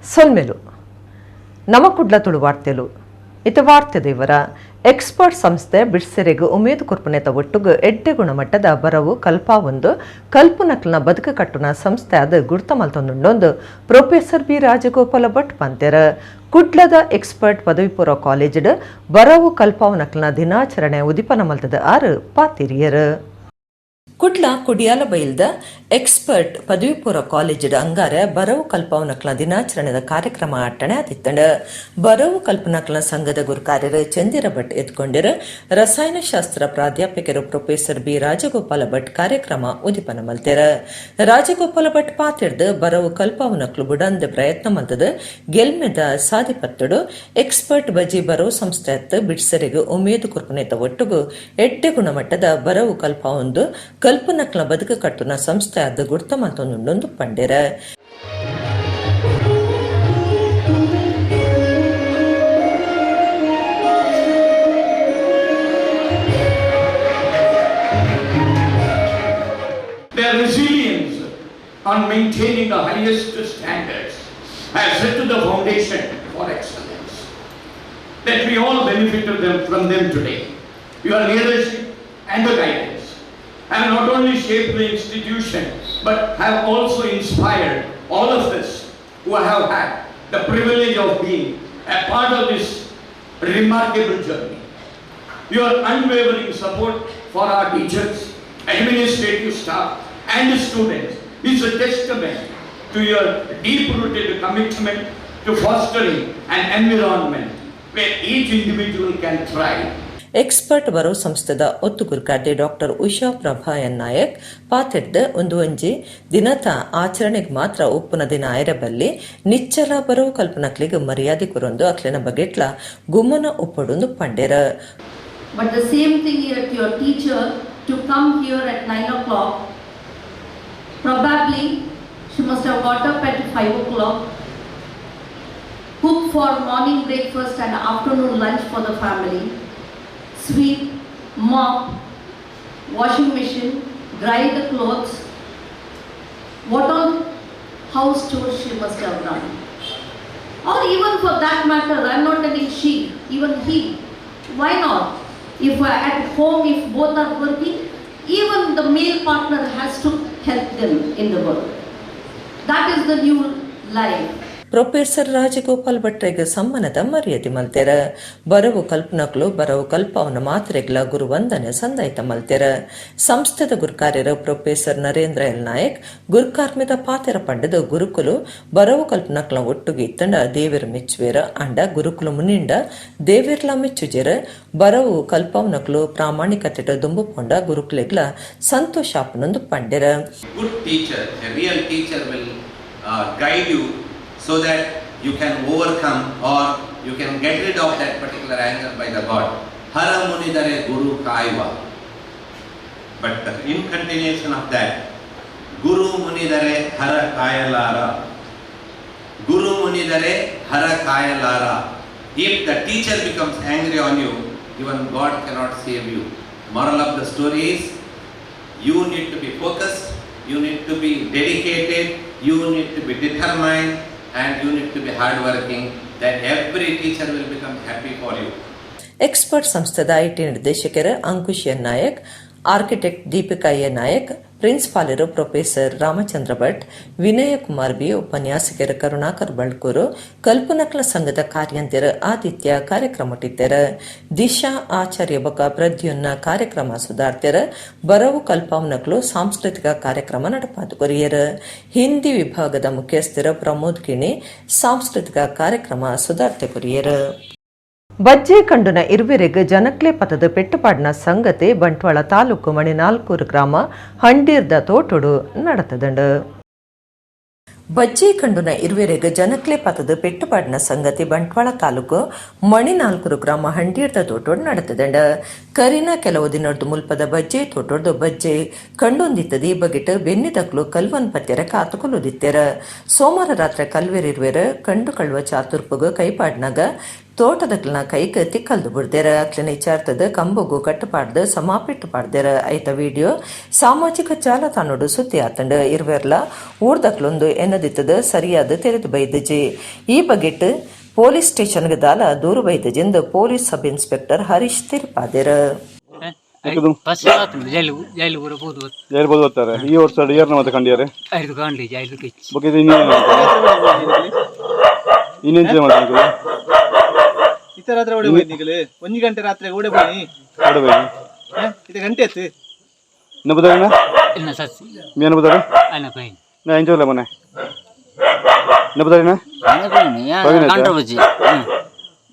ಸೊಲ್ಮೆಲು ನಮ ಕುಡ್ಲ ತುಳು ವಾರ್ತೆಲು. ಇತ ವಾರ್ತೆದ ಇವರ. ಎಕ್ಸ್ಪರ್ಟ್ ಸಂಸ್ಥೆ ಬಿಡ್ಸೆರೆಗ್ ಉಮೇದು ಕೊರ್ಪುನೆತ ಒಟ್ಟುಗು ಎಡ್ಡೆ ಗುಣಮಟ್ಟದ ಬರವು ಕಲ್ಪಾವೊಂದು ಕಲ್ಪುನಕ್ಲನ ಬದುಕು ಕಟ್ಟುನ ಸಂಸ್ಥೆ ಆದ್ ಗುರ್ತ ಮಲ್ತೊಂದುಂಡೊಂದು ಪ್ರೊಫೆಸರ್ ಬಿ ರಾಜಗೋಪಾಲ ಭಟ್ ಪಂತೆರ್. ಕುಡ್ಲದ ಎಕ್ಸ್ಪರ್ಟ್ ಪದವಿ ಪೂರ್ವ ಕಾಲೇಜಿಡ್ ಬರವು ಕಲ್ಪಾವುನಕ್ಲನ ದಿನಾಚರಣೆ ಉದಿಪನ ಮಲ್ತದ ಆರ್ ಪಾತೆರಿಯೆರ್. ಕುಡ್ಲ ಕುಡಿಯಾಲ ಬೈಲ್ದ ಎಕ್ಸ್ಪರ್ಟ್ ಪದವಿ ಪೂರ್ವ ಕಾಲೇಜಿಡ್ ಅಂಗಾರೆ ಬರವು ಕಲ್ಪಾವುನಕ್ಲ ದಿನಾಚರಣೆದ ಕಾರ್ಯಕ್ರಮ ಅಟ್ಟಣೆ ಆದಿತ್ತಂಡ್. ಬರವು ಕಲ್ಪನಕ್ಲ ಸಂಘದ ಗುರುಕಾರ್ಯರು ಚಂದಿರ ಭಟ್ ಎದ್ಕೊಂಡೆರ್. ರಸಾಯನಶಾಸ್ತ್ರ ಪ್ರಾಧ್ಯಾಪಕರು ಪ್ರೊಫೆಸರ್ ಬಿ ರಾಜಗೋಪಾಲ ಭಟ್ ಕಾರ್ಯಕ್ರಮ ಉದಿಪನ ಮಲ್ತೆರ್. ರಾಜಗೋಪಾಲ ಭಟ್ ಪಾತೆರ್ದ್, ಬರವು ಕಲ್ಪಾವುನಕ್ಲು ಬುಡಂದೆ ಪ್ರಯತ್ನ ಮಲ್ತದ ಗೆಲ್ಮೆದ ಸಾದಿಪತ್ತುಡು. ಎಕ್ಸ್ಪರ್ಟ್ ಬಜಿ ಬರವು ಸಂಸ್ಥೆ ಅತ್ತ್, ಬಿಡ್ಸರೆಗ್ ಉಮೇದು ಕೊರ್ಪುನೆತ ಒಟ್ಟುಗು ಎಡ್ಡೆ ಗುಣಮಟ್ಟದ ಬರವು ಕಲ್ಪಾವೊಂದು ಕಲ್ಪನಕ್ಲ ಬದುಕು ಕಟ್ಟುನ ಸಂಸ್ಥೆ ಆದ್ ಗುರ್ತ ಮಲ್ತೊಂದುಂಡೊಂದು ಪಂಡೆರ್. Their resilience on maintaining the highest standards has set the foundation for excellence that we all benefit of them, from them today. Your leadership and the guidance have not only shaped the institution but have also inspired all of us who have had the privilege of being a part of this remarkable journey. Your unwavering support for our teachers, administrative staff, and students is a testament to your deep-rooted commitment to fostering an environment where each individual can thrive. Expert ಬರವು ಸಂಸ್ಥೆದ ಒತ್ತು ಗುರುಕಾರ್ದಿ doctor Usha Prabha N Nayak ಪಾತೆರ್ದ್, ಒಂದು ಒಂಜಿ ದಿನತ ಆಚರಣೆಗೆ ಮಾತ್ರ ಉಪ್ಪುನ ದಿನ ಆಯರಬಲ್ಲಿ, ನಿಚ್ಚಲ ಬರವು ಕಲ್ಪನಕ್ಲಿಗೆ ಮರ್ಯಾದೆ ಕೊರೊಂದು ಅಕ್ಲೆನ ಬಗೆಟ್ಲ ಗುಮ್ಮನ ಉಪ್ಪೊಡುಂದು ಪಂಡೆರ್. But the same thing at your teacher to come here at 9 o'clock, probably she must have got up at 5 o'clock, cook for morning breakfast and afternoon lunch for the family, sweep, mop, washing machine, dry the clothes, what all house chores she must have done. Or even for that matter, I'm not telling she, even he. Why not? If at home, if both are working, even the male partner has to help them in the work. That is the new life. Professor Rajagopal ಭಟ್ರೆಗ್ ಸಮ್ಮಾನದ ಮರ್ಯಾದೆ ಮಲ್ತೆರ್. ಬರವು ಕಲ್ಪನಕ್ಲು ಬರವು ಕಲ್ಪವನ ಮಾತ್ರೆಗ್ಲ ಗುರುವಂದನೆ ಸಂದಾಯ್ತ ಮಲ್ತೆರ್. ಸಂಸ್ಥೆದ ಗುರುಕಾರ್ಯರು professor Narendra L Nayak ಗುರುಕಾರ್ಮಿದ ಪಾತೆರ ಪಂಡದು, ಗುರುಕುಲು ಬರವು ಕಲ್ಪನಕ್ಲ ಒಟ್ಟುಗೆ ಇತ್ತಂಡ ದೇವೆರ್ ಮೆಚ್ಚುವೆರ್, ಅಂಡ ಗುರುಕುಲು ಮುನಿಂಡ ದೇವೆರ್ಲ ಮೆಚ್ಚುಜೆರ್. ಬರವು ಕಲ್ಪವನಕ್ಲು ಪ್ರಾಮಾಣಿಕತೆ ದುಂಬು ಪೊಂಡ ಗುರುಕುಲೆಗ್ಲ ಸಂತೋಷ ಆಪುನಂದು ಪಂಡೆರ್. Good teacher, a real teacher will guide you so that you can overcome or you can get rid of that particular anger by the God. ಹರ ಮುನಿದರೆ ಗುರು ಕಾಯುವ. But the, in continuation of that, Guru ಮುನಿದರೆ Hara ಕಾಯಲಾರ. Guru ಮುನಿದರೆ Hara ಕಾಯಲಾರ. If the teacher becomes angry on you, even God cannot save you. Moral of the story is, you need to be focused, you need to be dedicated, you need to be determined, and you need to be hardworking. Then every teacher will become happy for you. Expert ಸಂಸ್ಥೆದ IT ನಿರ್ದೇಶಕರು ಅಂಕುಶ್ N Nayak, architect Deepika A Nayak, ಪ್ರಿನ್ಸಿಪಾಲರು professor Ramachandra Bhat, Vinaya Kumar B, ಉಪನ್ಯಾಸಕರು ಕರುಣಾಕರ್ ಬಳ್ಕೂರು, ಕಲ್ಪನಕ್ಲ ಸಂಘದ ಕಾರ್ಯಂತೆರ್ ಆದಿತ್ಯ ಕಾರ್ಯಕ್ರಮ ಇತ್ತೆರ್. ದಿಶಾ ಆಚಾರ್ಯ ಬೊಕ ಪ್ರದ್ಯುನ್ನ ಕಾರ್ಯಕ್ರಮ ಸುಧಾರ್ತೆರ್. ಬರವು ಕಲ್ಪಾವನಕ್ಲು ಸಾಂಸ್ಕೃತಿಕ ಕಾರ್ಯಕ್ರಮ ನಡಪಾದು ಕೊರಿಯರ್. ಹಿಂದಿ ವಿಭಾಗದ ಮುಖ್ಯಸ್ಥರು ಪ್ರಮೋದ್ ಕಿಣಿ ಸಾಂಸ್ಕೃತಿಕ ಕಾರ್ಯಕ್ರಮ ಸುಧಾರ್ತೆ ಕೊರಿಯರ್. ಬಜ್ಜೆ ಕಂಡುನ ಇರುವೆರೆಗ್ ಜನಕ್ಲೆ ಪತದ ಪೆಟ್ಟುಪಾಡಿನ ಸಂಗತಿ ಬಂಟ್ವಾಳ ತಾಲೂಕು ಮಣಿನಾಲ್ಕೂರು ಗ್ರಾಮ ಹಂಡೀರ್ದ ತೋಟುಡು ನಡತದಂಡು. ಬಜ್ಜೆ ಕಂಡುನ ಇರುವೆರೆಗ್ ಜನಕ್ಲೆ ಪತದ ಪೆಟ್ಟುಪಾಡಿನ ಸಂಗತಿ ಬಂಟ್ವಾಳ ತಾಲೂಕು ಮಣಿನಾಲ್ಕೂರು ಗ್ರಾಮ ಹಂಡೀರ್ದ ತೋಟೋಡು ನಡತದಂಡ. ಕರಿನ ಕೆಲವು ದಿನರ್ದು ಮುಲ್ಪದ ಬಜ್ಜೆ ತೋಟೋಡ್ದು ಬಜ್ಜೆ ಕಂಡೊಂದಿತ್ತದ. ಈ ಬಗೆಟ್ ಬೆನ್ನಿದಕ್ಲು ಕಲ್ವನ್ ಪತ್ತೆರ ಕಾತುಕೊಲ್ಲುದಿತ್ತೆರ. ಸೋಮವಾರ ರಾತ್ರಿ ಕಲ್ವೆರಿರುವೆರ್ ಕಂಡು ಕಳ್ಳುವ ಚಾತುರ್ಪುಗು ಕೈಪಾಡ್ನಾಗ ತೋಟದಕ್ಲನ ಕೈಕ್ ತಿಕ್ಕಲ್ದು ಬುಡ್ದೆರ್. ಅಕ್ಲೆನ ಇಚಾರ್ತದ ಕಂಬೊಗು ಕಟ್ಟುಪಾಡ್ದು ಸಮಾಪಿಟ್ಟು ಪಾಡ್ದೆರ್. ಐತ ವಿಡಿಯೋ ಸಾಮಾಜಿಕ ಜಾಲತಾಣೊಡು ಸುದ್ದಿ ಆತುಂಡು. ಇರ್ವೆರ್ಲ ಊರ್ದಕ್ಲೊಂದು ಎನ್ನದಿತ್ತದ ಸರಿಯಾದ ತೆರೆದು ಬೈದಿಜಿ. ಈ ಬಗೆಟ್ ಪೊಲೀಸ್ ಸ್ಟೇಷನ್ಗೆ ದಾಲ ದೂರು ಬೈದಿಜೆಂದು police sub inspector Harish ತೆರಿಪಾದೆರ್. Bus jail jail ಪೂರ ಪೋದು. ಜೈಲು ಬೋದು ಬರ್ತಾರೆ. ಈ ವರ್ಷ ಇಯರ್ನ ಮತ್ತೆ ಕಂಡಿಯಾರೆ. ಐದು ಕಾಂಡಿ ಜೈಲು ಕಿಚ್ಚಿ. ಬೊಕ್ಕ ಇದು ಇನ್ನೇನು ಇನ್ನೆಂಚಿನ ಮಾಡ್ತಾರೆ? ಇತ್ತ ರಾತ್ರಿ ಓಡಿ ಹೋಯ್ತು ನಿಗಲು ಒಂಜಿ ಗಂಟೆ ರಾತ್ರಿ ಓಡಿ ಹೋಯಿ. ನೋಡಬೇಕು. ಇದು ಗಂಟೆ ಆಯ್ತು. ಇನ್ನ ಬುದಾರಿನ? ಇನ್ನ ಸಸಿ. ಮೀನು ಬುದಾರಿ. ಅನ್ನ ಪೈನ್. ನಾ ಎಂಚೋಲ್ಲ ಮನೆ ಇನ್ನ ಬುದಾರಿನ? ಕಂಡ್ರ ಬಜ್ಜಿ.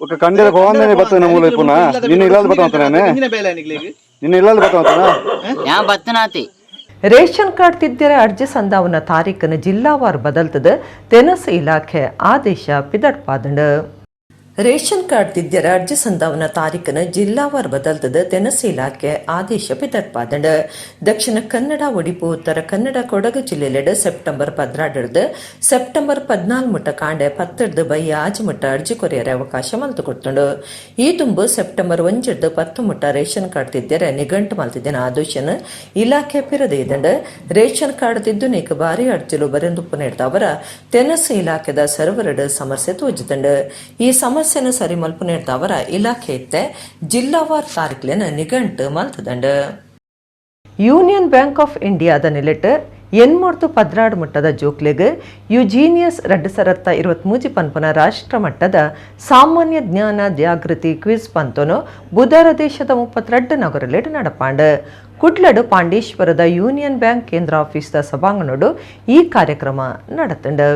ಬೊಕ್ಕ ಕಂಡಿರ ಪೋವಂದೇನೆ ಬತ್ತನ ಮೂಲ ಪುನಃ ನಿನ್ನ ಇಲ್ಲಾದ ಬತ್ತ ನಾನೇ. ಇಂಜಿನ ಬೇಲೆ ನಿಗ್ಲಿಗೆ. ನಿನ್ನ ಇಲ್ಲಾದ ಬತ್ತ. ಯಾ ಬತ್ತನಾತಿ. ರೇಷನ್ ಕಾರ್ಡ್ ತಿದ್ದೆರ ಅರ್ಜಿ ಸಂದಾವನ ತಾರೀಖನ್ನು ಜಿಲ್ಲಾವಾರು ಬದಲ್ತದ ತೆನಸ್ ಇಲಾಖೆ ಆದೇಶ ಪಿದಡ್ಪಾದಂಡು. ರೇಷನ್ ಕಾರ್ಡ್ ತಿದ್ದೆರ ಅರ್ಜಿ ಸಂದಾವನ ತಾರೀಖನ್ನು ಜಿಲ್ಲಾವಾರು ಬದಲ್ತದ ತೆನಸ್ ಇಲಾಖೆ ಆದೇಶ ಪಿದಡ್ಪಾದಂಡು. ದಕ್ಷಿಣ ಕನ್ನಡ, ಒಡಿಪು, ಉತ್ತರ ಕನ್ನಡ, ಕೊಡಗು ಜಿಲ್ಲೆಲೆಡ್ ಸೆಪ್ಟೆಂಬರ್ 12ರ್ದು ಸೆಪ್ಟೆಂಬರ್ 14 ಮುಟ್ಟ ಕಾಂಡೆ 10ರ್ದು ಬಯ್ಯ ಆಜಿ ಮುಟ್ಟ ಅರ್ಜಿ ಕೊರಿಯರೆ ಅವಕಾಶ ಮಲ್ತು ಕೊಡ್ತುಂಡು. ಈ ತುಂಬು ಸೆಪ್ಟೆಂಬರ್ 1ರ್ದು 10 ಮುಟ್ಟ ರೇಷನ್ ಕಾರ್ಡ್ ತಿದ್ದೆರೆ ನಿಘಂಟು ಮಲ್ತಿದ್ದೇನೆ ಆದೇಶನ ಇಲಾಖೆ ಪಿರದೆ ಇದಂಡು. ರೇಷನ್ ಕಾರ್ಡ್ ತಿದ್ದು ನೀಕ್ ಭಾರಿ ಅರ್ಜಿಲು ಬರೆಂದುಪ್ಪು ಅವರ ತೆನಸು ಇಲಾಖೆದ ಸರ್ವರ್ಡ್ ಸಮಸ್ಯೆ ತೋಜಿದಂಡು. ಈ ಸಮಸ್ಯೆನ ಸರಿ ಮಲ್ಪು ಅವರ ಇಲಾಖೆ ಇತ್ತೆ ಜಿಲ್ಲಾವಾರ್ ತಾರೀಕ್ಲೆನ ನಿಘಂಟು ಮಲ್ತದಂಡು. Union bank of ಇಂಡಿಯಾದ ನಿಲೆಟ್ ಎನ್ಮೊರ್ತು 12 ಮಟ್ಟದ ಜೋಕ್ಲೆಗ್ ಯುಜೀನಿಯಸ್ 2023 ಪನ್ಪುನ ರಾಷ್ಟ್ರ ಮಟ್ಟದ ಸಾಮಾನ್ಯ ಜ್ಞಾನ ಜಾಗೃತಿ ಕ್ವಿಜ್ ಪಂತೊನು ಬುಧವಾರ ದೇಶದ 32 ನಗರಲೆಡ್ ನಡಪಾಂಡ್. ಕುಡ್ಲಡು ಪಾಂಡೇಶ್ವರದ ಯೂನಿಯನ್ ಬ್ಯಾಂಕ್ ಕೇಂದ್ರ ಆಫೀಸ್ದ ಸಭಾಂಗಣೋಡು ಈ ಕಾರ್ಯಕ್ರಮ ನಡತಂಡು.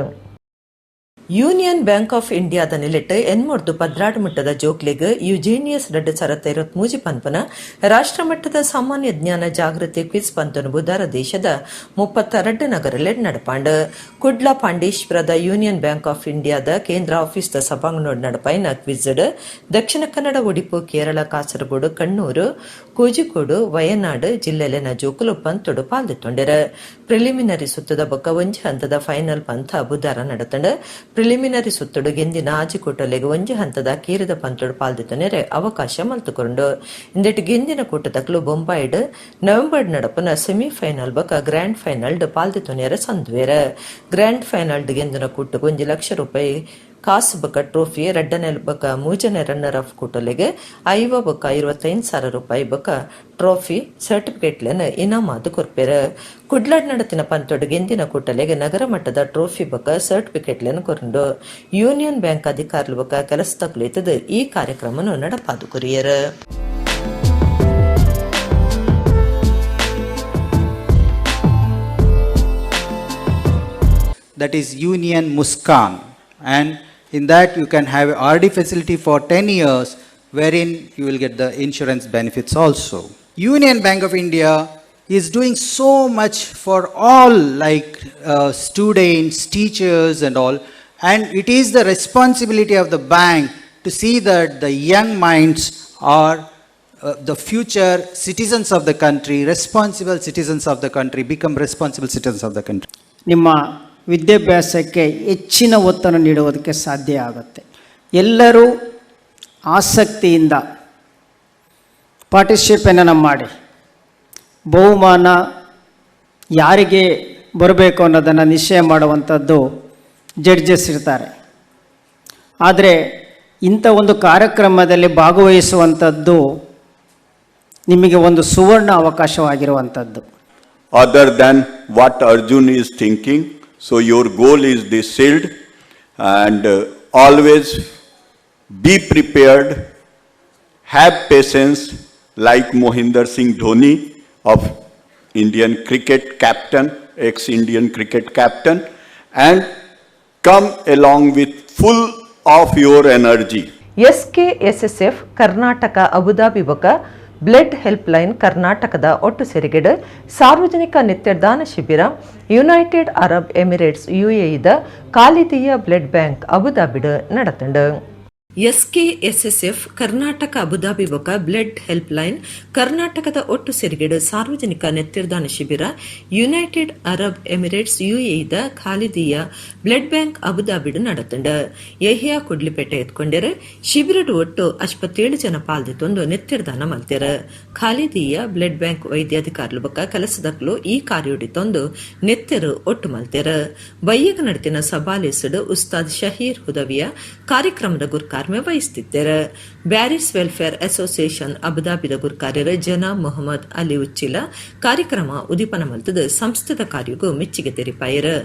Union bank of ಇಂಡಿಯಾದ ನಿಲೆಟ್ ಎನ್ಮೊರ್ದು 12 ಮಟ್ಟದ ಜೋಕ್ಲೆಗ್ ಯುಜೇನಿಯಸ್ 2023 ಪನ್ಪುನ ರಾಷ್ಟ್ರಮಟ್ಟದ ಸಾಮಾನ್ಯ ಜ್ಞಾನ ಜಾಗೃತಿ ಕ್ವಿಜ್ ಪಂತೊನು ಬುಧವಾರ ದೇಶದ 32 ನಗರಲೆಡ್ ನಡಪಾಂಡ್. ಕುಡ್ಲ ಪಾಂಡೇಶ್ವರದ union bank of ಇಂಡಿಯಾದ ಕೇಂದ್ರ ಆಫೀಸ್ದ ಸಭಾಂಗಣೋಡ್ ನಡಪಾಯಿನ ಕ್ವಿಜ್ಡ್ ದಕ್ಷಿಣ ಕನ್ನಡ, ಒಡಿಪು, ಕೇರಳ, ಕಾಸರಗೋಡು, ಕಣ್ಣೂರು, ಕೋಜಿಕೋಡು, ವಯನಾಡ್ ಜಿಲ್ಲೆಲೆನ ಜೋಕುಲು ಪಂತೊಡು ಪಾಲ್ದಿತ್ತೊಂಡೆರ್. ಪ್ರಿಲಿಮಿನರಿ ಸುತ್ತದ ಬೊಕ್ಕ ಒಂಜಿ ಹಂತದ ಫೈನಲ್ ಪಂಥ ಬುಧಾರ ನಡತಂಡ್. ಪ್ರಿಲಿಮಿನರಿ ಸುತ್ತುಡು ಗೆಂದಿನ ಆಜಿ ಕೂಟಲೆಗ್ ಒಂಜಿ ಹಂತದ ಕೀರಿದ ಪಂತೊಡು ಪಾಲ್ದಿತ್ತೊನೆರೆ ಅವಕಾಶ ಮಲ್ತುಕೊಂಡು. ಇಂದೆಟ್ ಗೆಂದಿನ ಕೂಟದಕ್ಲು ಬೊಂಬಾಯಿಡ್ ನವೆಂಬರ್ ನಡಪುನ ಸೆಮಿಫೈನಲ್ ಬೊಕ್ಕ ಗ್ರ್ಯಾಂಡ್ ಫೈನಲ್ ಪಾಲ್ದಿತ್ತೊನೆರೆ ಸಂದುವೆರ್. ಗ್ರ್ಯಾಂಡ್ ಫೈನಲ್ ಗೆಂದಿನ ಕೂಟకు 1 ಲಕ್ಷ ರೂಪಾಯಿ ಕಾಸು ಬೊಕ್ಕ ಟ್ರೋಫಿ, ರಡ್ಡನೆ ಬೊಕ್ಕ ಮೂಜನೇ ರನ್ನರ್ ಅಪ್ ಕೂಟಲೆಗ್ 50 ಬೊಕ್ಕ 25,000 ರೂಪಾಯಿ ಬೊಕ್ಕ ಟ್ರೋಫಿ, ಸರ್ಟಿಫಿಕೇಟ್ಲೆನ್ ಇನಾಮಾದು ಕೊರ್ಪೆರ್. ಕುಡ್ಲಾಡ್ ನಡತಿನ ಪಂತೊಡು ಗೆಂದಿನ ಕೂಟಲೆಗ್ ನಗರ ಮಟ್ಟದ ಟ್ರೋಫಿ ಬೊಕ್ಕ ಸರ್ಟಿಫಿಕೇಟ್ಲೆನ್ ಕೊರುಂಡು. ಯೂನಿಯನ್ ಬ್ಯಾಂಕ್ ಅಧಿಕಾರಿಲು ಬೊಕ್ಕ ಕೆಲಸದಕ್ಲು ಇತ್ತದು ಈ ಕಾರ್ಯಕ್ರಮನು ನಡಪಾದು courier. That is Union Muskan. And in that you can have RD facility for 10 years, wherein you will get the insurance benefits also. Union Bank of India is doing so much for all, like students, teachers and all. And it is the responsibility of the bank to see that the young minds are the future citizens of the country, responsible citizens of the country, become responsible citizens of the country. ನಿಮ್ಮ ವಿದ್ಯಾಭ್ಯಾಸಕ್ಕೆ ಹೆಚ್ಚಿನ ಒತ್ತನ್ನು ನೀಡುವುದಕ್ಕೆ ಸಾಧ್ಯ ಆಗುತ್ತೆ. ಎಲ್ಲರೂ ಆಸಕ್ತಿಯಿಂದ ಪಾರ್ಟಿಸಿಪೇಟನ್ನು ಮಾಡಿ. ಬಹುಮಾನ ಯಾರಿಗೆ ಬರಬೇಕು ಅನ್ನೋದನ್ನು ನಿಶ್ಚಯ ಮಾಡುವಂಥದ್ದು ಜಡ್ಜಸ್ ಇರ್ತಾರೆ. ಆದರೆ ಇಂಥ ಒಂದು ಕಾರ್ಯಕ್ರಮದಲ್ಲಿ ಭಾಗವಹಿಸುವಂಥದ್ದು ನಿಮಗೆ ಒಂದು ಸುವರ್ಣ ಅವಕಾಶವಾಗಿರುವಂಥದ್ದು. Other than what Arjun is thinking. So your goal is the shield and always be prepared, have patience like Mohinder Singh Dhoni of Indian cricket captain, ex-Indian cricket captain, and come along with full of your energy. SKSSF Karnataka Abu Dhabi ಬೊಕ blood help line ಕರ್ನಾಟಕದ ಒಟ್ಟು ಸೇರಿಗೆಡ್ ಸಾರ್ವಜನಿಕ ನಿತ್ಯದಾನ ಶಿಬಿರ United Arab Emirates ಯುಎಇದ Khalidiya blood bank ಅಬುದಾಬಿಡ್ ನಡತಂಡು. SKSSF Karnataka Abu Dhabi ಬೊಕ ಬ್ಲಡ್ ಹೆಲ್ಪ್ ಲೈನ್ ಕರ್ನಾಟಕದ ಒಟ್ಟು ಸೇರಿಗೆಡ್ ಸಾರ್ವಜನಿಕ ನೆತ್ತಿರ್ದಾನ ಶಿಬಿರ ಯುನೈಟೆಡ್ ಅರಬ್ ಎಮಿರೇಟ್ಸ್ ಯುಎಇದ ಖಾಲಿದಿಯ ಬ್ಲಡ್ ಬ್ಯಾಂಕ್ ಅಬುಧಾಬಿಡ್ ನಡತುಂಡು. ಯಹಿಯಾ ಕುಡ್ಲಿಪೇಟೆ ಎತ್ಕೊಂಡೆರ್. ಶಿಬಿರಡ್ ಒಟ್ಟು 57 ಜನ ಪಾಲ್ದಿತ್ತೊಂದು ನೆತ್ತಿರ್ದಾನ ಮಲ್ತೆರ್. ಖಾಲಿದಿಯ ಬ್ಲಡ್ ಬ್ಯಾಂಕ್ ವೈದ್ಯಾಧಿಕಾರಿಲು ಬೊಕ ಕೆಲಸದಕ್ಲು ಈ ಕಾರ್ಯೊಡಿತೊಂದು ನೆತ್ತೆರ್ ಒಟ್ಟು ಮಲ್ತೆರ್. ಬಯ್ಯಗ ನಡತಿನ ಸಭಾಲೇಸುಡು ಉಸ್ತಾದ್ ಶಹೀರ್ ಹುದವಿಯ ಕಾರ್ಯಕ್ರಮದ ಗುರ್ಕಾರ್ಮೆ ವಹಿಸುತ್ತಿದ್ದರು. ಬ್ಯಾರಿಸ್ ವೆಲ್ಫೇರ್ ಅಸೋಸಿಯೇಷನ್ ಅಬುದಾಬಿದ ಗುರ್ಕಾರ್ಯರು ಜನ ಮೊಹಮ್ಮದ್ ಅಲಿ ಉಚ್ಚಿಲ ಕಾರ್ಯಕ್ರಮ ಉದಿಪನ ಮಲ್ತದು ಸಂಸ್ಥೆದ ಕಾರ್ಯಗೂ ಮೆಚ್ಚುಗೆ ತೆರಿಪಾಯರು.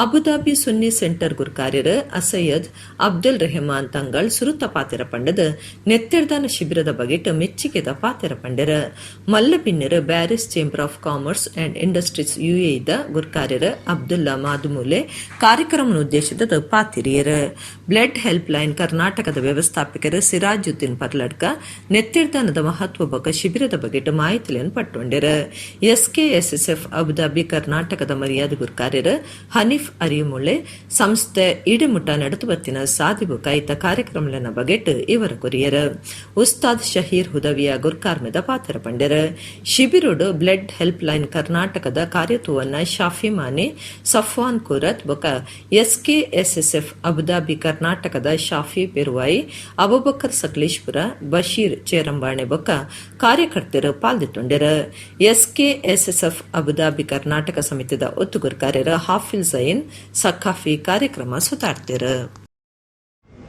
ಅಬುದಾಬಿ ಸುನ್ನಿ ಸೆಂಟರ್ ಗುರ್ಕಾರ್ಯರು ಅಸಯ್ಯದ್ ಅಬ್ದುಲ್ ರೆಹಮಾನ್ ತಂಗಳ್ ಸುರುತ ಪಾತೆರ ಪಂಡದು ನೆತ್ತೆರ್ದಾನ ಶಿಬಿರದ ಬಗೆಟ್ ಮೆಚ್ಚುಗೆದ ಪಾತೆರ ಪಂಡೆರು. ಮಲ್ಲ ಬಿನ್ನೆರು Bearys chamber of commerce and industries ಯುಎಇದ ಗುರ್ಕಾರ್ಯರು Abdullah ಮಾದುಮೂಲೆ ಕಾರ್ಯಕ್ರಮ ಉದ್ದೇಶಿಸಿದ ಪಾತಿರಿಯರು. ಬ್ಲಡ್ ಹೆಲ್ಪ್ ಲೈನ್ ಕರ್ನಾಟಕದ ವ್ಯವಸ್ಥಾಪಕರು ಸಿರಾಜುದ್ದೀನ್ ಪರ್ಲಡ್ಕ ನೆತ್ತಿರ್ದಾನದ ಮಹತ್ವ ಬೊಕ ಶಿಬಿರದ ಬಗೆಟ್ ಮಾಹಿತಿಯನ್ನು ಪಟ್ಟೊಂಡೆರು. ಎಸ್ಕೆಎಸ್ಎಸ್ಎಫ್ ಅಬುದಾಬಿ ಕರ್ನಾಟಕದ ಮರ್ಯಾದೆ ಗುರ್ಕಾರ್ಯರು ಹನೀಫ್ ಅರಿಯುಮುಳ್ಳೆ ಸಂಸ್ಥೆ ಇಡಿಮುಟ್ಟ ನಡೆದು ಬತ್ತಿನ ಸಾದಿ ಬೊಕ ಐತ ಕಾರ್ಯಕ್ರಮಲನ ಬಗೆಟ್ ಇವರ ಕೊರಿಯರು. ಉಸ್ತಾದ್ ಶಹೀರ್ ಹುದವಿಯ ಗುರ್ಕಾರ್ಮೆದ ಪಾತ್ರ ಪಂಡೆರು. ಶಿಬಿರುಡು ಬ್ಲಡ್ ಹೆಲ್ಪ್ ಲೈನ್ ಕರ್ನಾಟಕದ ಕಾರ್ಯತುವನ್ನ ಶಾಫಿ ಮಾನೆ, ಸಫ್ವಾನ್ ಕುರತ್ ಬೊಕ ಎಸ್ಕೆಎಸ್ಎಸ್ಎಫ್ ಅಬುದಾಬಿ ಕರ್ನಾಟಕದ ಶಾಫಿ ಪೆರುವಾಯಿ, ಅಬುಬಕರ್ ಸಕಲೇಶ್ಪುರ, ಬಶೀರ್ ಚೇರಂಬಾಣೆ ಬೊಕ್ಕ ಕಾರ್ಯಕರ್ತರು ಪಾಲ್ದಿತ್ತೊಂಡೆರು. ಎಸ್ಕೆಎಸ್ಎಸ್ಎಫ್ ಅಬುದಾಬಿ ಕರ್ನಾಟಕ ಸಮಿತಿದ ಒತ್ತುಗುರ್ಕಾರ್ಯರು ಹಾಫಿಲ್ ಜೈನ್ ಸಖಾಫಿ ಕಾರ್ಯಕ್ರಮ ಸುತಾರ್ತೆರು.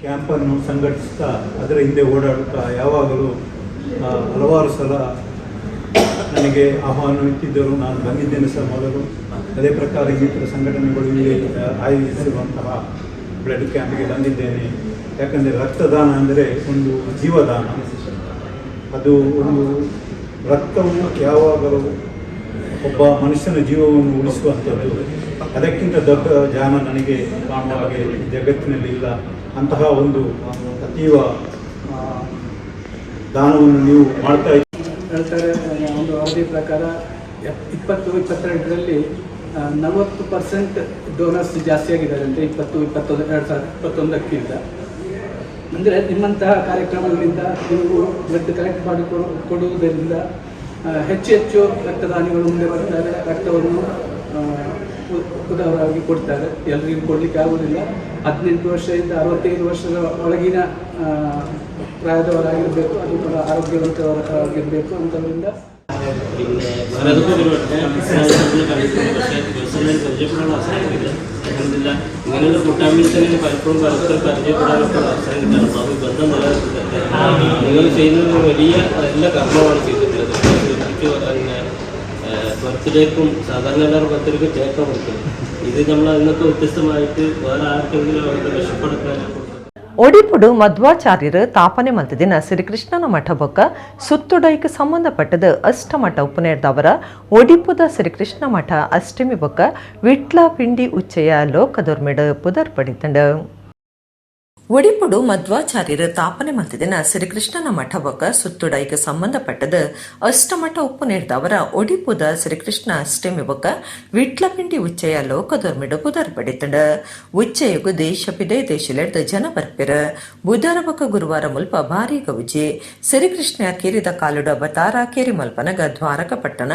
ಕ್ಯಾಂಪನ್ನು ಸಂಘಟಿಸ್ತಾ, ಅದರ ಹಿಂದೆ ಓಡಾಡುತ್ತಾ, ಯಾವಾಗಲೂ ಹಲವಾರು ಸಲ ನನಗೆ ಆಹ್ವಾನ ಇತ್ತಿದ್ದರು. ನಾನು ಬಂದಿದ್ದೇನೆ ಸಹ ಮೊದಲು. ಅದೇ ಪ್ರಕಾರ ಇನ್ನಿತರ ಸಂಘಟನೆಗಳು ಇಲ್ಲಿ ಆಯೋಜಿಸಿರುವಂತಹ ಬ್ಲಡ್ ಕ್ಯಾಂಪಿಗೆ ಬಂದಿದ್ದೇನೆ. ಯಾಕಂದರೆ ರಕ್ತದಾನ ಅಂದರೆ ಒಂದು ಜೀವದಾನ. ಅದು ಒಂದು ರಕ್ತವು ಯಾವಾಗಲೂ ಒಬ್ಬ ಮನುಷ್ಯನ ಜೀವವನ್ನು ಉಳಿಸುವಂಥದ್ದು. ಅದಕ್ಕಿಂತ ದೊಡ್ಡ ದಾನ ನನಗೆ ಕಾಣುವ ಹಾಗೆ ಈ ಜಗತ್ತಿನಲ್ಲಿ ಇಲ್ಲ. ಅಂತಹ ಒಂದು ಅತೀವ ದಾನವನ್ನು ನೀವು ಮಾಡ್ತಾ ಹೇಳ್ತಾರೆ, ಒಂದು ವರದಿ ಪ್ರಕಾರ 20-22ರಲ್ಲಿ 40% ಡೋನರ್ಸ್ ಜಾಸ್ತಿ ಆಗಿದ್ದಾರೆ ಅಂತ, 20 21 2021ಕ್ಕಿಂತ. ಅಂದರೆ ನಿಮ್ಮಂತಹ ಕಾರ್ಯಕ್ರಮಗಳಿಂದ, ನೀವು ಬ್ಲಡ್ ಕಲೆಕ್ಟ್ ಮಾಡಿ ಕೊಡುವುದರಿಂದ ಹೆಚ್ಚು ಹೆಚ್ಚು ರಕ್ತದಾನಿಗಳು ಮುಂದೆ ಬರ್ತಾರೆ. ರಕ್ತವನ್ನು ಉದಾರವಾಗಿ ಕೊಡ್ತಾರೆ. ಎಲ್ರಿಗೂ ಕೊಡಲಿಕ್ಕೆ ಆಗುವುದಿಲ್ಲ. 18 ವರ್ಷದಿಂದ 65 ವರ್ಷದ ಒಳಗಿನ ಪ್ರಾಯದವರಾಗಿರಬೇಕು, ಅದು ಕೂಡ ಆರೋಗ್ಯವಂತರಾಗಿರಬೇಕು ಅಂಥವರಿಂದ. പിന്നെ വേറെ ഏതൊക്കെ പരിപാടി ഞാൻ കണ്ടിട്ടുണ്ട്. പക്ഷേ പേഴ്സണലായി പരിചയപ്പെടാനുള്ള അവസരം കിട്ടില്ല. അൽഹംദുലില്ലാ, ഇങ്ങനെയുള്ള കൂട്ടായ്മയിൽ തന്നെ പലപ്പോഴും പരസ്പരം പരിചയപ്പെടാനൊക്കെ ഉള്ള അവസരം കിട്ടാണ്. അപ്പോൾ ഈ ബന്ധം നിലനിർത്തുന്നത് നിങ്ങൾ ചെയ്യുന്നത് വലിയ നല്ല കർമ്മമാണ് ചെയ്തിട്ടുള്ളത്. പ്രത്യേകിച്ച് പിന്നെ ബർത്ത്ഡേക്കും, സാധാരണ എല്ലാവരും ബർത്ത്ഡേക്കും കേക്ക് കൊടുക്കുന്നത്, ഇത് നമ്മൾ അതിനൊക്കെ വ്യത്യസ്തമായിട്ട് വേറെ ആർക്കെങ്കിലും അവരുടെ വിശപ്പടക്കാനോ ಒಡಿಪುಡು ಮಧ್ವಾಚಾರ್ಯರು ತಾಪನೆ ಮಲ್ತದಿನ ಶ್ರೀಕೃಷ್ಣನ ಮಠ ಬೊಕ್ಕ ಸುತ್ತುಡೈಕ್ ಸಂಬಂಧಪಟ್ಟದ ಅಷ್ಟಮಠ ಉಪನೇರ್ದವರ ಒಡಿಪುದ ಶ್ರೀಕೃಷ್ಣ ಮಠ ಅಷ್ಟಮಿ ಬೊಕ್ಕ ವಿಟ್ಲ ಪಿಂಡಿ ಉಚ್ಚಯ ಲೋಕದೊರ್ಮೆಡ್ ಪುದರ್ ಪಡಿತಂಡು. ಒಡಿಪುಡು ಮಧ್ವಾಚಾರ್ಯರು ತಾಪನೆ ಮಲ್ತದಿನ ಶ್ರೀಕೃಷ್ಣನ ಮಠ ಬೊಕ್ಕ ಸುತ್ತುಡೈಕ್ ಸಂಬಂಧಪಟ್ಟದ ಅಷ್ಟಮಠ ಉಪ್ಪು ನೇರ್ದವರ ಒಡಿಪುದ ಶ್ರೀಕೃಷ್ಣ ಅಷ್ಟಮಿ ಬೊಕ್ಕ ವಿಟ್ಲಪಿಂಡಿ ಉಚ್ಚಯ ಲೋಕದೊರ್ಮೆಡ್ ಪುದರ್ ಪಡಿತಂಡು. ಉಚ್ಚಯಗು ದೇಶ ಪಿದೆ ದೇಶಲೆಡ್ದ್ ಜನ ಬರ್ಪಿರ. ಬುಧವಾರ ಬೊಕ್ಕ ಗುರುವಾರ ಮುಲ್ಪ ಭಾರಿ ಗೌಜಿ. ಶ್ರೀಕೃಷ್ಣ ಕೇರಿದ ಕಾಲುಡ ಅವತಾರ ಕೇರಿ ಮಲ್ಪನಗ ದ್ವಾರಕ ಪಟ್ಟಣ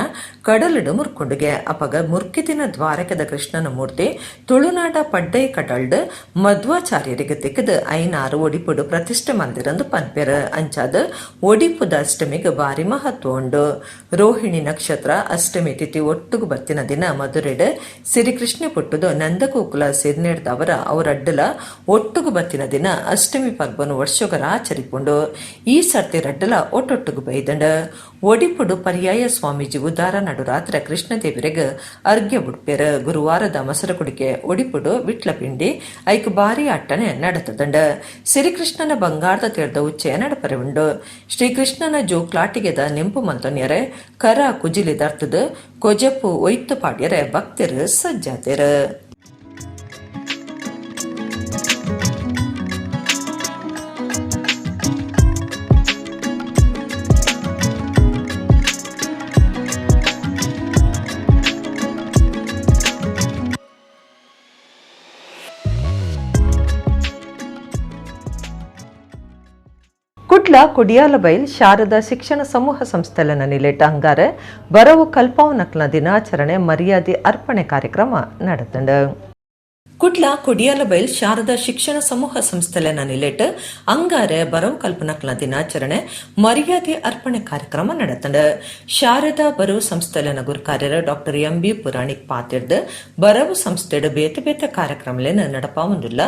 ಕಡಲುಡು ಮುರ್ಕೊಂಡುಗೆ. ಅಪಗ ಮುರ್ಕಿದಿನ ದ್ವಾರಕದ ಕೃಷ್ಣನ ಮೂರ್ತಿ ತುಳುನಾಡ ಪಡ್ಡೈ ಕಡಲ್ಡ್ ಮಧ್ವಾಚಾರ್ಯರಿಗೆ ತಿಕ್ಕದು ಐನಾರು ಒಡಿಪುಡು ಪ್ರತಿಷ್ಠೆ ಮಂದಿರಂದು ಪನ್ಪೆರ್. ಅಂಚಾದ ಒಡಿಪುದ ಅಷ್ಟಮಿಗೆ ಬಾರಿ ಮಹತ್ವ ಉಂಡು. ರೋಹಿಣಿ ನಕ್ಷತ್ರ ಅಷ್ಟಮಿ ತಿಥಿ ಒಟ್ಟುಗು ಬತ್ತಿನ ದಿನ ಮಧುರೆಡ್ ಸಿರಿಕೃಷ್ಣ ಪುಟ್ಟುದು ನಂದಗೋಕುಲ ಸಿರ್ನೇಡ್ದವರ ಅವರಡ್ಡಲ ಒಟ್ಟುಗು ಬತ್ತಿನ ದಿನ ಅಷ್ಟಮಿ ಪರ್ಬನು ವರ್ಷೊಗರ ಆಚರಿಪುಂಡು. ಈ ಸರ್ತಿ ರಡ್ಡಲ ಒಟ್ಟೊಟ್ಟುಗು ಬೈದಂಡ. ಒಡಿಪುಡು ಪರ್ಯಾಯ ಸ್ವಾಮೀಜಿ ಉದಾರ ನಡುರಾತ್ರ ಕೃಷ್ಣದೇವರಿಗೆ ಅರ್ಘ್ಯ ಬುಡ್ಪೆರ್. ಗುರುವಾರದ ಮೊಸರು ಕುಡಿಕೆ ಒಡಿಪುಡು ವಿಟ್ಲಪಿಂಡಿ ಐಕ್ ಬಾರಿ ಅಟ್ಟನೆ ನಡತದಂಡ. ಶ್ರೀಕೃಷ್ಣನ ಬಂಗಾರದ ತೀರ್ದ ಉಚ್ಚಯ ನಡಪರೆ ಉಂಡು. ಶ್ರೀಕೃಷ್ಣನ ಜೋಕ್ಲಾಟಿಗೆದ ನೆಂಪು ಮಂತೊನ್ಯರೆ ಕರ ಕುಜಿಲಿ ದರ್ತದ ಕೊಜಪು ಒಯ್ತು ಪಾಡ್ಯರೆ ಭಕ್ತರು ಸಜ್ಜಾತೆರ್. ಕುಡ್ಲ ಕೊಡಿಯಾಲಬೈಲ್ ಶಾರದಾ ಶಿಕ್ಷಣ ಸಮೂಹ ಸಂಸ್ಥೆಲನ ನಿಲೆಟ್ ಅಂಗಾರೆ ಬರವು ಕಲ್ಪಾವನಕ್ಲ ದಿನಾಚರಣೆ ಮರ್ಯಾದೆ ಅರ್ಪಣೆ ಕಾರ್ಯಕ್ರಮ ನಡೆತಂಡು. ಕುಡ್ಲ ಕೊಡಿಯಾಲಬೈಲ್ ಶಾರದಾ ಶಿಕ್ಷಣ ಸಮೂಹ ಸಂಸ್ಥೆಲೆನ ನಿಲೆಟ್ ಅಂಗಾರೆ ಬರವು ಕಲ್ಪನಕ್ಲ ದಿನಾಚರಣೆ ಮರ್ಯಾದೆ ಅರ್ಪಣೆ ಕಾರ್ಯಕ್ರಮ ನಡೆತಂಡು. ಶಾರದಾ ಬರವು ಸಂಸ್ಥೆಲೆನ ಗುರುಕಾರ್ಯರ ಡಾಕ್ಟರ್ ಎಂ ಬಿ ಪುರಾಣಿಕ್ ಪಾತಿರ್ದು ಬರವು ಸಂಸ್ಥೆಡ್ ಬೇತೆ ಬೇತೆ ಕಾರ್ಯಕ್ರಮಲೇನ ನಡಪಾವೊಂದುಲ್ಲ.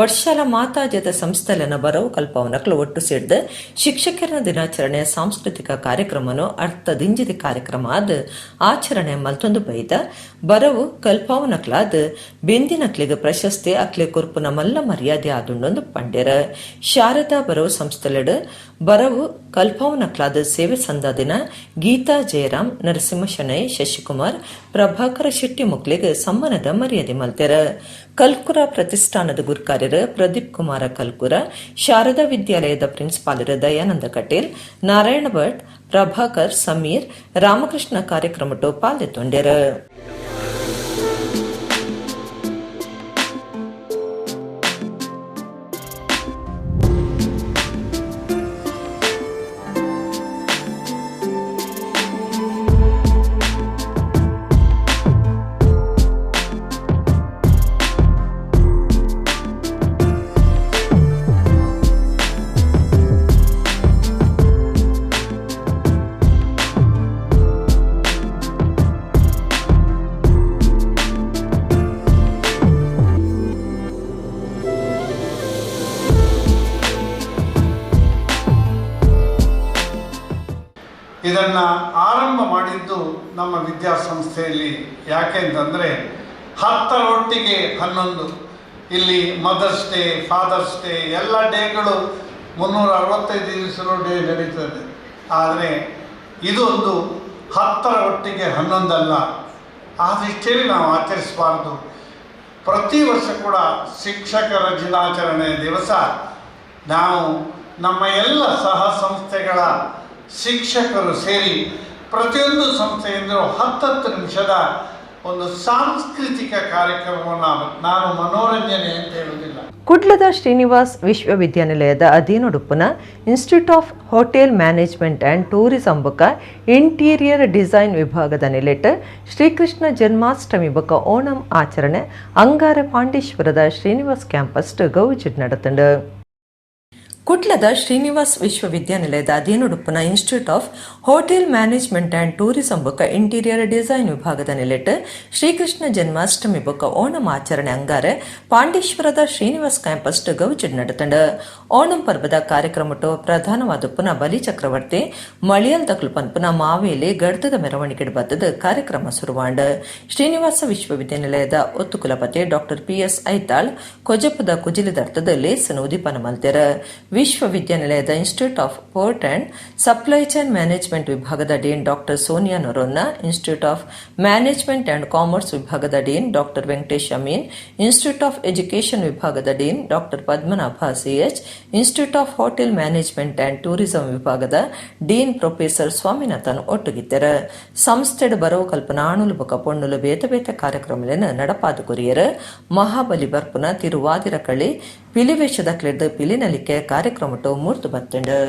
ವರ್ಷಲ ಮಾತಾಜದ ಸಂಸ್ಥೆಲೆನ ಬರವು ಕಲ್ಪವನಕ್ಲು ಒಟ್ಟು ಸೇರ್ದು ಶಿಕ್ಷಕರ ದಿನಾಚರಣೆ ಸಾಂಸ್ಕೃತಿಕ ಕಾರ್ಯಕ್ರಮನು ಅರ್ಥ ದಿಂಜಿದ ಕಾರ್ಯಕ್ರಮ ಆದ್ ಆಚರಣೆ ಮಲ್ತೊಂದು ಬೈದ. ಬರವು ಕಲ್ಪಾವನಕ್ಲಾದ್ ಬೆಂದಿನಕ್ಲಿಗೆ ಪ್ರಶಸ್ತಿ ಅಕ್ಲೆ ಕೊರ್ಪುನ ಮಲ್ಲ ಮರ್ಯಾದೆ ಆದುಂಡೊಂದು ಪಂಡೆರ. ಶಾರದಾ ಬರವು ಸಂಸ್ಥೆಲೆಡ್ ಬರವು ಕಲ್ಪಾವನಕ್ಲಾದ ಸೇವೆ ಸಂದಾದಿನ ಗೀತಾ ಜಯರಾಮ್, ನರಸಿಂಹ ಶೆಣೈ, ಶಶಿಕುಮಾರ್, ಪ್ರಭಾಕರ ಶೆಟ್ಟಿ ಮುಕ್ಲೆಗ್ ಸಮ್ಮಾನದ ಮರ್ಯಾದೆ ಮಲ್ತೆರ. ಕಲ್ಕುರ ಪ್ರತಿಷ್ಠಾನದ ಗುರುಕಾರ್ಯರು ಪ್ರದೀಪ್ ಕುಮಾರ ಕಲ್ಕುರ, ಶಾರದಾ ವಿದ್ಯಾಲಯದ ಪ್ರಿನ್ಸಿಪಾಲರು ದಯಾನಂದ ಕಟೇಲ್, ನಾರಾಯಣ ಭಟ್, ಪ್ರಭಾಕರ್, ಸಮೀರ್, ರಾಮಕೃಷ್ಣ ಕಾರ್ಯಕ್ರಮಟ್ಟು ಪಾಲ್ಗೊಂಡೆರು. ಇದನ್ನು ಆರಂಭ ಮಾಡಿದ್ದು ನಮ್ಮ ವಿದ್ಯಾಸಂಸ್ಥೆಯಲ್ಲಿ. ಯಾಕೆ ಅಂತಂದರೆ 10 ರೊಟ್ಟಿಗೆ 11. ಇಲ್ಲಿ ಮದರ್ಸ್ ಡೇ, ಫಾದರ್ಸ್ ಡೇ, ಎಲ್ಲ ಡೇಗಳು 365 ದಿವಸಗಳು ಡೇ ನಡೀತದೆ. ಆದರೆ ಇದೊಂದು 10ರ ಒಟ್ಟಿಗೆ 11 ಅಲ್ಲ, ಆ ದೃಷ್ಟಿಯಲ್ಲಿ ನಾವು ಆಚರಿಸಬಾರ್ದು. ಪ್ರತಿ ವರ್ಷ ಕೂಡ ಶಿಕ್ಷಕರ ದಿನಾಚರಣೆ ದಿವಸ ನಾವು ನಮ್ಮ ಎಲ್ಲ ಸಹ ಸಂಸ್ಥೆಗಳ ಶಿಕ್ಷಕರು ಸೇರಿ ಪ್ರತಿಯೊಂದು ಸಂಸ್ಥೆಯಿಂದಲೂ 10-10 ನಿಮಿಷದ ಒಂದು ಸಾಂಸ್ಕೃತಿಕ ಕಾರ್ಯಕ್ರಮವನ್ನು, ನಾನು ಮನೋರಂಜನೆ ಅಂತ ಹೇಳುವುದಿಲ್ಲ. ಕುಡ್ಲದ ಶ್ರೀನಿವಾಸ್ ವಿಶ್ವವಿದ್ಯಾನಿಲಯದ ಅಧೀನೊಡುಪ್ಪುನ Institute of Hotel Management and Tourism ಬೊಕ ಇಂಟೀರಿಯರ್ ಡಿಸೈನ್ ವಿಭಾಗದ ನಿಲೆಟ್ ಶ್ರೀಕೃಷ್ಣ ಜನ್ಮಾಷ್ಟಮಿ ಬೊಕ ಓಣಂ ಆಚರಣೆ ಅಂಗಾರ ಪಾಂಡೇಶ್ವರದ ಶ್ರೀನಿವಾಸ್ ಕ್ಯಾಂಪಸ್ ಗೌಜಿಡ್ ನಡತಂಡು. ಕುಡ್ಲದ ಶ್ರೀನಿವಾಸ್ ವಿಶ್ವವಿದ್ಯಾನಿಲಯದ ಅಧೀನೊಡುಪ್ಪುನ Institute of Hotel Management and Tourism ಬೊಕ ಇಂಟೀರಿಯರ್ ಡಿಸೈನ್ ವಿಭಾಗದ ನಿಲೆಟ್ ಶ್ರೀಕೃಷ್ಣ ಜನ್ಮಾಷ್ಟಮಿ ಬೊಕ ಓಣಂ ಆಚರಣೆ ಅಂಗಾರೆ ಪಾಂಡೇಶ್ವರದ ಶ್ರೀನಿವಾಸ್ ಕ್ಯಾಂಪಸ್ ಗೌಜಿಡ್ ನಡತಂಡು. ಓಣಂ ಪರ್ವದ ಕಾರ್ಯಕ್ರಮಟ್ಟು ಪ್ರಧಾನವಾದ ಬಲಿ ಚಕ್ರವರ್ತಿ ಮಳಿಯಲ್ ದಕ್ಲು ಪನ್ಪುನ ಮಾವೇಲಿ ಗಡ್ದದ ಮೆರವಣಿಗೆ ಬತ್ತದ ಕಾರ್ಯಕ್ರಮ ಸುರುವಾಂಡ್. ಶ್ರೀನಿವಾಸ ವಿಶ್ವವಿದ್ಯಾನಿಲಯದ ಒತ್ತು ಕುಲಪತಿ ಡಾಕ್ಟರ್ ಪಿಎಸ್ ಐತಾಳ್ ಕೊಜಪದ ಕುಜಿಲಿದರ್ಥದ ಲೇಸನು ಉದಿಪನ ಮಲ್ತೆರ್. ವಿಶ್ವವಿದ್ಯಾನಿಲಯದ Institute of Port and Supply Chain Management ವಿಭಾಗದ dean doctor Sonia Noronha, Institute of Management and Commerce ವಿಭಾಗದ dean doctor Venkatesh Amin, institute of education ವಿಭಾಗದ dean doctor Padmanabha CH, Institute of Hotel Management and Tourism ವಿಭಾಗದ dean professor Swaminathan ಒಟ್ಟುಗಿತ್ತೆರ್. ಸಂಸ್ಥೆಡ್ ಬರವು ಕಲ್ಪನಾ ಆಣುಲು ಬೊಕ ಪೊಣ್ಣುಲು ಬೇತೆ ಬೇತೆ ಕಾರ್ಯಕ್ರಮಲೆನ್ ನಡಪಾದು courier. ಮಹಾಬಲಿ ಬರ್ಪುನ ತಿರುವಾದಿರಕಳಿ ಪಿಲಿವೇಶದ ಕ್ಲೆಡ್ ಪಿಲಿನಲಿಕೆ ಕಾರ್ಯಕ್ರಮಟು ಮೂರ್ತು ಬತ್ತಂಡು.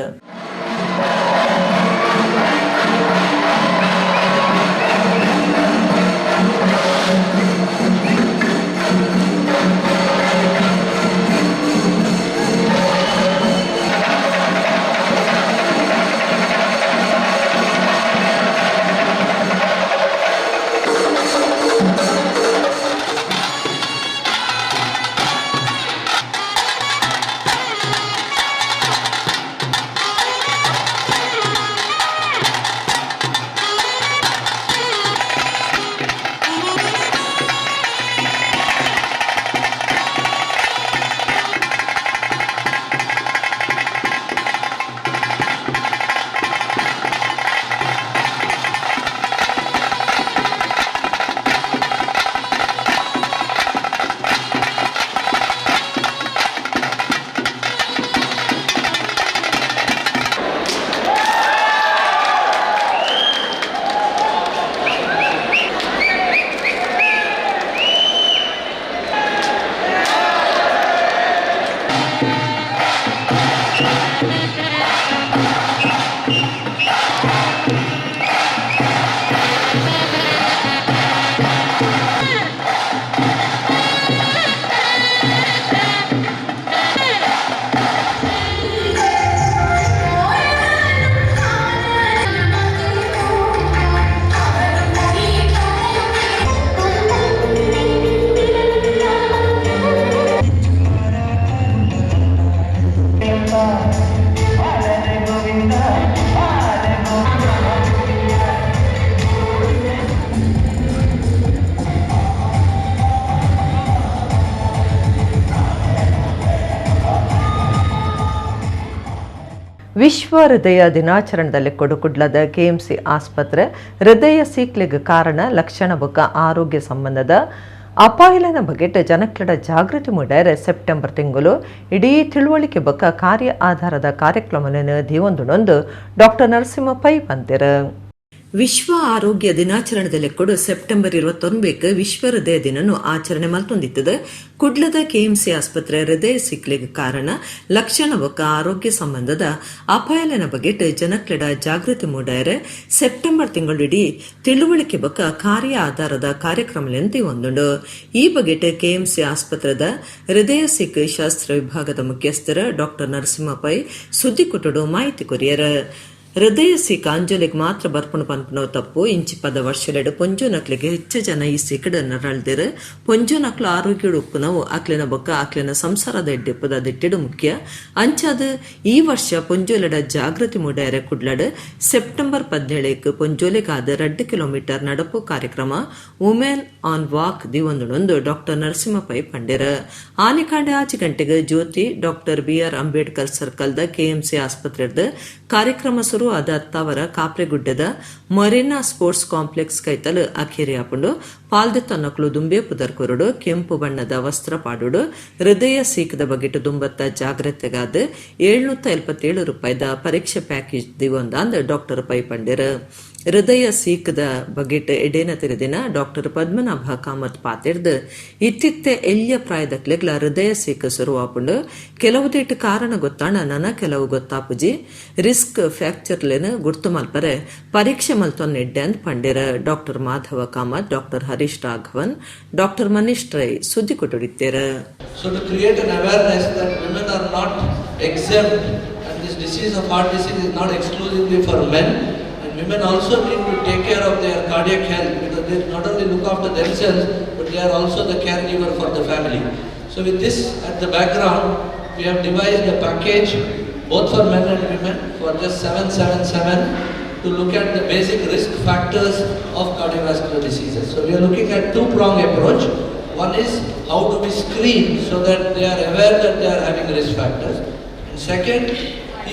ವಿಶ್ವ ಹೃದಯ ದಿನಾಚರಣೆದಲ್ಲಿ ಕೊಡುಕುಡ್ಲದ ಕೆಎಂಸಿ ಆಸ್ಪತ್ರೆ ಹೃದಯ ಸೀಕ್ಲೆಗ್ ಕಾರಣ ಲಕ್ಷಣ ಬೊಕ್ಕ ಆರೋಗ್ಯ ಸಂಬಂಧದ ಅಪಾಯಲನ ಬಗೆಟ್ ಜನಕ್ಲೆಡ ಜಾಗೃತಿ ಮೂಡಾರೆ ಸೆಪ್ಟೆಂಬರ್ ತಿಂಗಳು ಇಡೀ ತಿಳುವಳಿಕೆ ಬೊಕ್ಕ ಕಾರ್ಯ ಆಧಾರದ ಕಾರ್ಯಕ್ರಮವನ್ನು ದೀವೊಂದುನೊಂದು ಡಾಕ್ಟರ್ ನರಸಿಂಹ ಪೈ ಪಂತೆರ್. ವಿಶ್ವ ಆರೋಗ್ಯ ದಿನಾಚರಣೆದಲ್ಲಿ ಕೊಡು ಸೆಪ್ಟೆಂಬರ್ 21 ವಿಶ್ವ ಹೃದಯ ದಿನನು ಆಚರಣೆ ಮಲ್ತೊಂದಿತ್ತದ. ಕುಡ್ಲದ ಕೆಎಂಸಿ ಆಸ್ಪತ್ರೆ ಹೃದಯ ಸಿಕ್ಲಿಗೆ ಕಾರಣ ಲಕ್ಷಣ ಬೊಕ್ಕ ಆರೋಗ್ಯ ಸಂಬಂಧದ ಅಪಾಯಲನ ಬಗೆಟ್ ಜನಕ್ಲೆಡ ಜಾಗೃತಿ ಮೂಡಾಯರೆ ಸೆಪ್ಟೆಂಬರ್ ತಿಂಗಳಿಡೀ ತಿಳುವಳಿಕೆ ಬೊಕ್ಕ ಕಾರ್ಯ ಆಧಾರದ ಕಾರ್ಯಕ್ರಮಲೆಂತಿ ಒಂದುಂಡು. ಈ ಬಗೆಟ್ ಕೆಎಂಸಿ ಆಸ್ಪತ್ರೆದ ಹೃದಯ ಸಿಕ್ ಶಾಸ್ತ್ರ ವಿಭಾಗದ ಮುಖ್ಯಸ್ಥರ ಡಾಕ್ಟರ್ ನರಸಿಂಹ ಪೈ ಸುದ್ದಿ ಕೊಟ್ಟಡು ಮಾಹಿತಿ ಕೊರಿಯರ್. ಹೃದಯ ಸೀಕ್ ಆಂಜೋಲೆಗ್ ಮಾತ್ರ ಬರ್ಪುಣ ಪನ್ಪುನವು ತಪ್ಪು. ಇಂಚಿಪದ ವರ್ಷಲೆಡ್ ಪೊಂಜೋನಕ್ಲೆಗ್ ಹೆಚ್ಚ ಜನ ಈ ಸೀಕಡ್ ನರಳ್ದೆರ್. ಪೊಂಜೋನಕ್ಲು ಆರೋಗ್ಯಡ್ ಉಪ್ಪುನವು ಅಕ್ಲೆನ ಬೊಕ್ಕ ಅಕ್ಲೆನ ಸಂಸಾರದ ಎಡ್ಡೆಪ್ಪುದ ದಿಟ್ಟಿಡ್ ಮುಖ್ಯ. ಅಂಚಾದ್ ಈ ವರ್ಷ ಪೊಂಜೋಲೆಡ ಜಾಗೃತಿ ಮೂಡಾಯರೆ ಕುಡ್ಲಡ್ ಸೆಪ್ಟೆಂಬರ್ 17ಕ್ ಪೊಂಜೋಲೆಗಾದ್ 2 ಕಿಲೋಮೀಟರ್ ನಡಪು ಕಾರ್ಯಕ್ರಮ ವುಮೆನ್ ಆನ್ ವಾಕ್ ದಿವೊಂದುಂಡು ಡಾಕ್ಟರ್ ನರಸಿಂಹ ಪೈ ಪಂಡೆರ್. ಆನಿಕಾಂಡೆ 6 ಗಂಟೆಗೆ ಜ್ಯೋತಿ ಡಾಕ್ಟರ್ ಬಿಆರ್ ಅಂಬೇಡ್ಕರ್ ಸರ್ಕಲ್ದ ಕೆಎಂಸಿ ಆಸ್ಪತ್ರೆರ್ದ್ ಕಾರ್ಯಕ್ರಮ ಶುರು ಆದ ಅತ್ತಾವರ ಕಾಪ್ರೆಗುಡ್ಡದ ಮರೀನಾ ಸ್ಪೋರ್ಟ್ಸ್ ಕಾಂಪ್ಲೆಕ್ಸ್ ಕೈತಲ್ ಅಖೇರಿ ಆಪುಂಡು. ಪಾಲ್ದೆತ್ತೊನ್ನಕ್ಲು ದುಂಬೆ ಪುದರ್ ಕೊರಡು, ಕೆಂಪು ಬಣ್ಣದ ವಸ್ತ್ರ ಪಾಡುಡು, ಹೃದಯ ಸೀಕದ ಬಗೆಟ್ ದುಂಬತ್ತ ಜಾಗ್ರತೆಗಾದ್ 777 ರೂಪಾಯಿದ ಪರೀಕ್ಷೆ ಪ್ಯಾಕೇಜ್ ದಿವೊಂದಾಂದ್ ಡಾಕ್ಟರ್ ಪೈ ಪಂಡೆರ್. ಹೃದಯ ಸೀಕದ ಬಗೆಟ್ ಎಡೇನ ತೆರೆದಿನ ಡಾಕ್ಟರ್ ಪದ್ಮನಾಭ ಕಾಮತ್ ಪಾತೆರ್ದ್, ಇತ್ತಿತ್ತೆ ಎಲ್ಯ ಪ್ರಾಯದಕ್ಲೆಗ್ಲ ಹೃದಯ ಸೀಕ ಶುರುವಾಪುಂಡು. ಕೆಲವುದೇಟ್ ಕಾರಣ ಗೊತ್ತಾಣ, ನನ ಕೆಲವು ಗೊತ್ತಾಪುಜಿ. ರಿಸ್ಕ್ ಫ್ಯಾಕ್ಟರ್ಲೆನ್ ಗುರ್ತು ಮಲ್ಪರೆ ಪರೀಕ್ಷೆ ಮಲ್ತೊನ್ ಎಡ್ಡೆ ಅಂದ್ ಪಂಡೆರ್. Doctor Madhava Kamath, doctor Harish Raghavan, doctor Manish Rai ಸುದ್ದಿ ಕೊಟ್ಟುಡಿತ್ತೇರು. So to create an awareness that women are not exempt and this disease of heart disease is not exclusively for men, and women also need to take care of their cardiac health because they not only look after themselves, but they are also the caregiver for the family. So with this at the background, we have devised a package both for men and women for just 777 to look at the basic risk factors of cardiovascular diseases. So we are looking at two-prong approach. One is how do we screen so that they are aware that they are having risk factors. And second,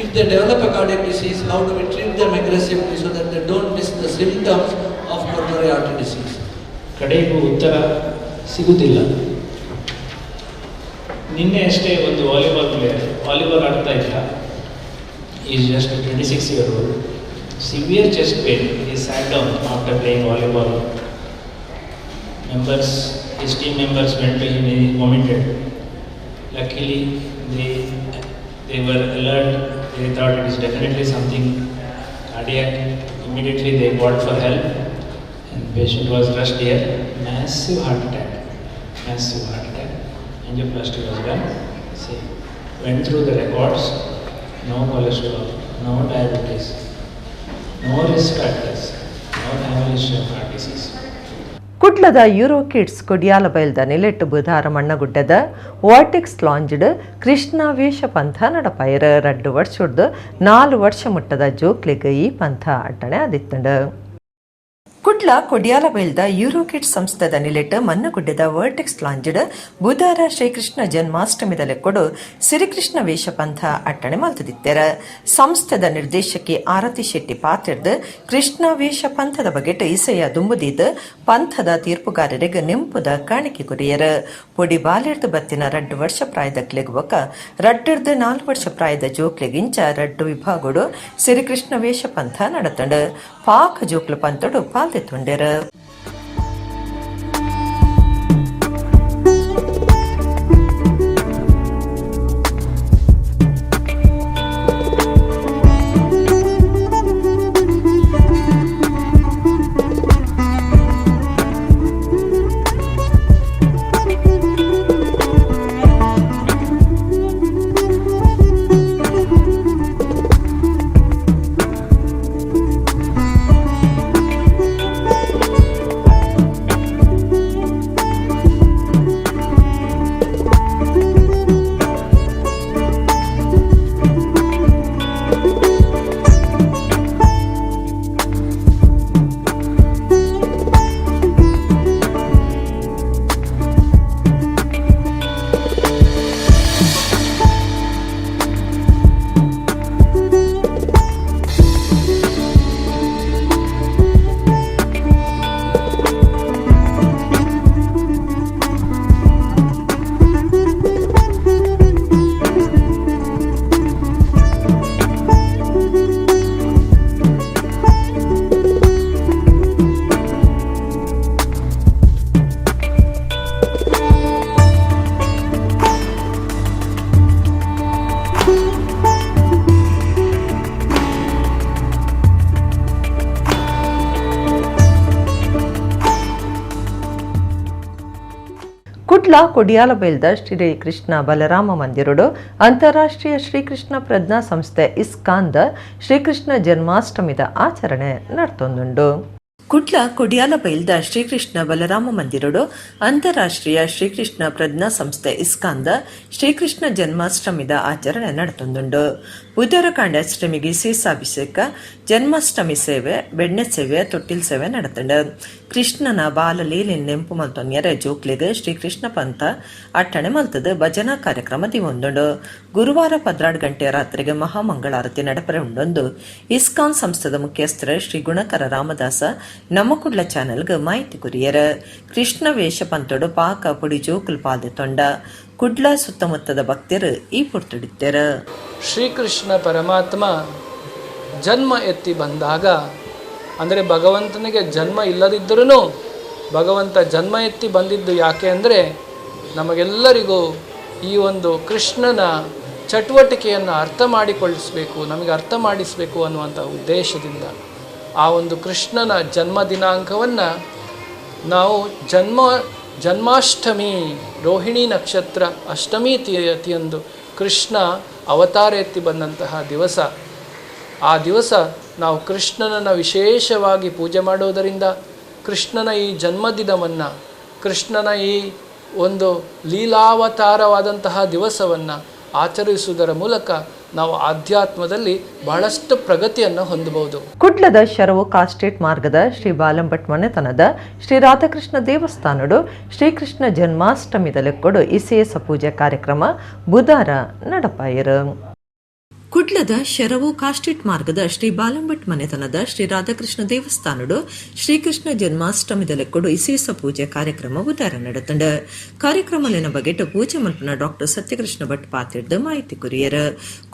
if they develop a cardiac disease, how do we treat them aggressively so that they don't miss the symptoms of coronary artery disease. ಕಡೆಗೂ ಉತ್ತರ ಸಿಗುವುದಿಲ್ಲ. ನಿನ್ನೆ ಅಷ್ಟೇ ಒಂದು volleyball player volleyball ಆಡ್ತಾ ಇದ್ದ. He's just 26 year old. Severe chest pain. He sat down after playing volleyball. Members, his team members went to him. He vomited. Luckily, they were alert. They thought it is definitely something cardiac. Immediately they called for help and patient was rushed here. Massive heart attack, massive heart attack. Angioplasty was done. See, went through the records, no cholesterol, no diabetes, no risk factors, no family history of heart disease. ಕುಡ್ಲದ euro kids ಕೊಡಿಯಾಲ ಬಯಲ್ದ ನಿಲೆಟ್ಟು ಬುಧಾರ ಮಣ್ಣಗುಡ್ಡದ ವಾರ್ಟೆಕ್ಸ್ ಲಾಂಜ್ಡ್ ಕೃಷ್ಣ ವೇಷ ಪಂಥ ನಡಪಾಯರ್. 2 ವರ್ಷಡ್ದು 4 ವರ್ಷ ಮುಟ್ಟದ ಜೋಕ್ಲಿಗ್ ಈ ಪಂಥ ಅಟ್ಟಣೆ ಆದಿತ್ತಂಡು. ಕುಡ್ಲ ಕೊಡಿಯಾಲ ಬೈಲ್ದ ಯೂರೋಕಿಡ್ ಸಂಸ್ಥೆದ ನಿಲೆಟ್ ಮನ್ನಗುಡ್ಡದ vertex ಲಾಂಜ್ಡ್ ಬುಧಾರ Sri Krishna ಜನ್ಮಾಷ್ಟಮಿದ ಲೆಕ್ಕೊಡು ಸಿರಿಕೃಷ್ಣ ವೇಷ ಪಂಥ ಅಟ್ಟಣೆ ಮಲ್ತದಿತ್ತೆರ. ಸಂಸ್ಥೆದ ನಿರ್ದೇಶಕಿ ಆರತಿ ಶೆಟ್ಟಿ ಪಾತೆರ್ದ್, ಕೃಷ್ಣ ವೇಷ ಪಂಥದ ಬಗೆಟ್ ಇಸಯ ದುಂಬುದೀದ್ ಪಂಥದ ತೀರ್ಪುಗಾರರಿಗೆ ನೆಂಪುದ ಕಾಣಿಕೆ ಕೊರಿಯರ್. ಪೊಡಿ ಬಾಲೆರ್ದು ಬತ್ತಿನ 2 ವರ್ಷ ಪ್ರಾಯದ ಕ್ಲೆಗ್ ಬೊಕ್ಕ 2ರ್ದು 4 ವರ್ಷ ಪ್ರಾಯದ ಜೋಕ್ಲೆಗಿಂಚ ರಡ್ಡು ವಿಭಾಗಡು ಸಿರಿಕೃಷ್ಣ ವೇಷ ಪಂಥ ನಡತಂಡು. ಪಾಕ ಜೋಕ್ಲು ಪಂತಡು ಪಾಲ್ದೆತ್ತೊಂಡೆರ್. ಕುಡ್ಲ ಕೊಡಿಯಾಲಬೈಲ್ದ ಶ್ರೀ ಕೃಷ್ಣ ಬಲರಾಮ ಮಂದಿರಡು ಅಂತಾರಾಷ್ಟ್ರೀಯ ಶ್ರೀಕೃಷ್ಣ ಪ್ರಜ್ಞಾ ಸಂಸ್ಥೆ ಇಸ್ಕಾನ್ದ ಶ್ರೀಕೃಷ್ಣ ಜನ್ಮಾಷ್ಟಮಿದ ಆಚರಣೆ ನಡ್ತೊಂದುಂಡು. ಕುಡ್ಲ ಕೊಡಿಯಾಲಬೈಲ್ದ ಶ್ರೀಕೃಷ್ಣ ಬಲರಾಮ ಮಂದಿರಡು ಅಂತಾರಾಷ್ಟ್ರೀಯ ಶ್ರೀಕೃಷ್ಣ ಪ್ರಜ್ಞಾ ಸಂಸ್ಥೆ ಇಸ್ಕಾನ್ದ ಶ್ರೀಕೃಷ್ಣ ಜನ್ಮಾಷ್ಟಮಿದ ಆಚರಣೆ ನಡತೊಂದುಂಡು. ಬುಧವಾರ ಕಾಂಡ ಅಷ್ಟಮಿಗೆ ಸೀಸಾಭಿಷೇಕ, ಜನ್ಮಾಷ್ಟಮಿ ಸೇವೆ, ಬೆಣ್ಣೆ ಸೇವೆ, ತೊಟ್ಟಿಲ್ ಸೇವೆ ನಡತಂಡು. ಕೃಷ್ಣನ ಬಾಲಲೀಲೆ ನೆಂಪು ಮಲ್ತೊನ್ಯರೆ ಜೋಕ್ಲಿಗ್ ಶ್ರೀಕೃಷ್ಣ ಪಂಥ ಅಟ್ಟಣೆ ಮಲ್ತದ ಭಜನಾ ಕಾರ್ಯಕ್ರಮ ದಿವೊಂದುಂಡು. ಗುರುವಾರ 12 ಗಂಟೆ ರಾತ್ರಿಗೆ ಮಹಾಮಂಗಳಾರತಿ ನಡಪರೆ ಉಂಡೊಂದು ಇಸ್ಕಾನ್ ಸಂಸ್ಥೆದ ಮುಖ್ಯಸ್ಥರ ಶ್ರೀ ಗುಣಕರ ರಾಮದಾಸ ನಮ್ಮ ಕುಡ್ಲ ಚಾನೆಲ್ಗ್ ಮಾಹಿತಿ ಕೊರಿಯರ್. ಕೃಷ್ಣ ವೇಷ ಪಂತೊಡು ಪಾಕ ಪೊಡಿ ಜೋಕುಲ್ ಪಾಲ್ದೆ ತೊಂಡ. ಕುಡ್ಲ ಸುತ್ತಮುತ್ತದ ಭಕ್ತರು ಈ ಪೊರ್ತುಡಿತ್ತೆರ್. ಶ್ರೀಕೃಷ್ಣ ಪರಮಾತ್ಮ ಜನ್ಮ ಎತ್ತಿ ಬಂದಾಗ, ಅಂದರೆ ಭಗವಂತನಿಗೆ ಜನ್ಮ ಇಲ್ಲದಿದ್ದರೂ ಭಗವಂತ ಜನ್ಮ ಎತ್ತಿ ಬಂದಿದ್ದು ಯಾಕೆ ಅಂದರೆ, ನಮಗೆಲ್ಲರಿಗೂ ಈ ಒಂದು ಕೃಷ್ಣನ ಚಟುವಟಿಕೆಯನ್ನು ಅರ್ಥ ಮಾಡಿಕೊಳ್ಳಿಸಬೇಕು, ನಮಗೆ ಅರ್ಥ ಮಾಡಿಸಬೇಕು ಅನ್ನುವಂಥ ಉದ್ದೇಶದಿಂದ ಆ ಒಂದು ಕೃಷ್ಣನ ಜನ್ಮ ದಿನಾಂಕವನ್ನು ನಾವು ಜನ್ಮಾಷ್ಟಮಿ, ರೋಹಿಣಿ ನಕ್ಷತ್ರ ಅಷ್ಟಮಿ ತಿಥಿಯಂದು ಕೃಷ್ಣ ಅವತಾರ ಎತ್ತಿ ಬಂದಂತಹ ದಿವಸ. ಆ ದಿವಸ ನಾವು ಕೃಷ್ಣನನ್ನು ವಿಶೇಷವಾಗಿ ಪೂಜೆ ಮಾಡೋದರಿಂದ ಕೃಷ್ಣನ ಈ ಜನ್ಮದಿನವನ್ನು, ಕೃಷ್ಣನ ಈ ಒಂದು ಲೀಲಾವತಾರವಾದಂತಹ ದಿವಸವನ್ನು ಆಚರಿಸುವುದರ ಮೂಲಕ ನಾವು ಆಧ್ಯಾತ್ಮದಲ್ಲಿ ಬಹಳಷ್ಟು ಪ್ರಗತಿಯನ್ನು ಹೊಂದಬಹುದು. ಕುಡ್ಲದ ಶರವು ಕಾಸ್ಟೇಟ್ ಮಾರ್ಗದ ಶ್ರೀ ಬಾಲಂಭಟ್ ಮನೆತನದ ಶ್ರೀ ರಾಧಾಕೃಷ್ಣ ದೇವಸ್ಥಾನಡು ಶ್ರೀಕೃಷ್ಣ ಜನ್ಮಾಷ್ಟಮಿದ ಲೆಕ್ಕೊಡು ಇಸೇಸ ಪೂಜೆ ಕಾರ್ಯಕ್ರಮ ಬುಧಾರ ನಡಪಾಯರು. ಕುಡ್ಲದ ಶರವು ಕಾಸ್ಟೇಟ್ ಮಾರ್ಗದ ಶ್ರೀ ಬಾಲಂಭಟ್ ಮನೆತನದ ಶ್ರೀ ರಾಧಾಕೃಷ್ಣ ದೇವಸ್ಥಾನಡು ಶ್ರೀಕೃಷ್ಣ ಜನ್ಮಾಷ್ಟಮಿದ ಲೆಕ್ಕೊಡು ಇಸೇಸ ಪೂಜೆ ಕಾರ್ಯಕ್ರಮ ಬುಧಾರ ನಡತಂಡ. ಕಾರ್ಯಕ್ರಮಲಿನ ಬಗೆಟ್ ಪೂಜೆ ಮಲ್ಪನ ಡಾಕ್ಟರ್ ಸತ್ಯಕೃಷ್ಣ ಭಟ್ ಪಾತಿರ್ದ ಮಾಹಿತಿ ಕೊರಿಯರ್.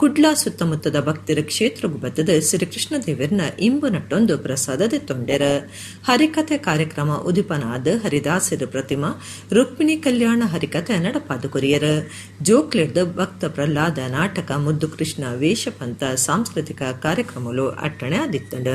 ಕುಡ್ಲ ಸುತ್ತಮುತ್ತದ ಭಕ್ತರ ಕ್ಷೇತ್ರಗು ಬತ್ತದ ಶ್ರೀಕೃಷ್ಣ ದೇವರ್ನ ಇಂಬು ನಟ್ಟೊಂದು ಪ್ರಸಾದ ದೆತ್ತೊಂಡೆರ. ಹರಿಕಥೆ ಕಾರ್ಯಕ್ರಮ ಉದಿಪನಾದ ಹರಿದಾಸರ ಪ್ರತಿಮಾ ರುಕ್ಮಿಣಿ ಕಲ್ಯಾಣ ಹರಿಕಥೆ ನಡಪಾದು ಕೊರಿಯರ್. ಜೋಕ್ಲೆಡ್ದ ಭಕ್ತ ಪ್ರಹ್ಲಾದ ನಾಟಕ, ಮುದ್ದು ಕೃಷ್ಣ ವೇಷಪಂತ ಸಾಂಸ್ಕೃತಿಕ ಕಾರ್ಯಕ್ರಮಲು ಅಟ್ಟಣೆ ಆದಿತ್ತಂಡ.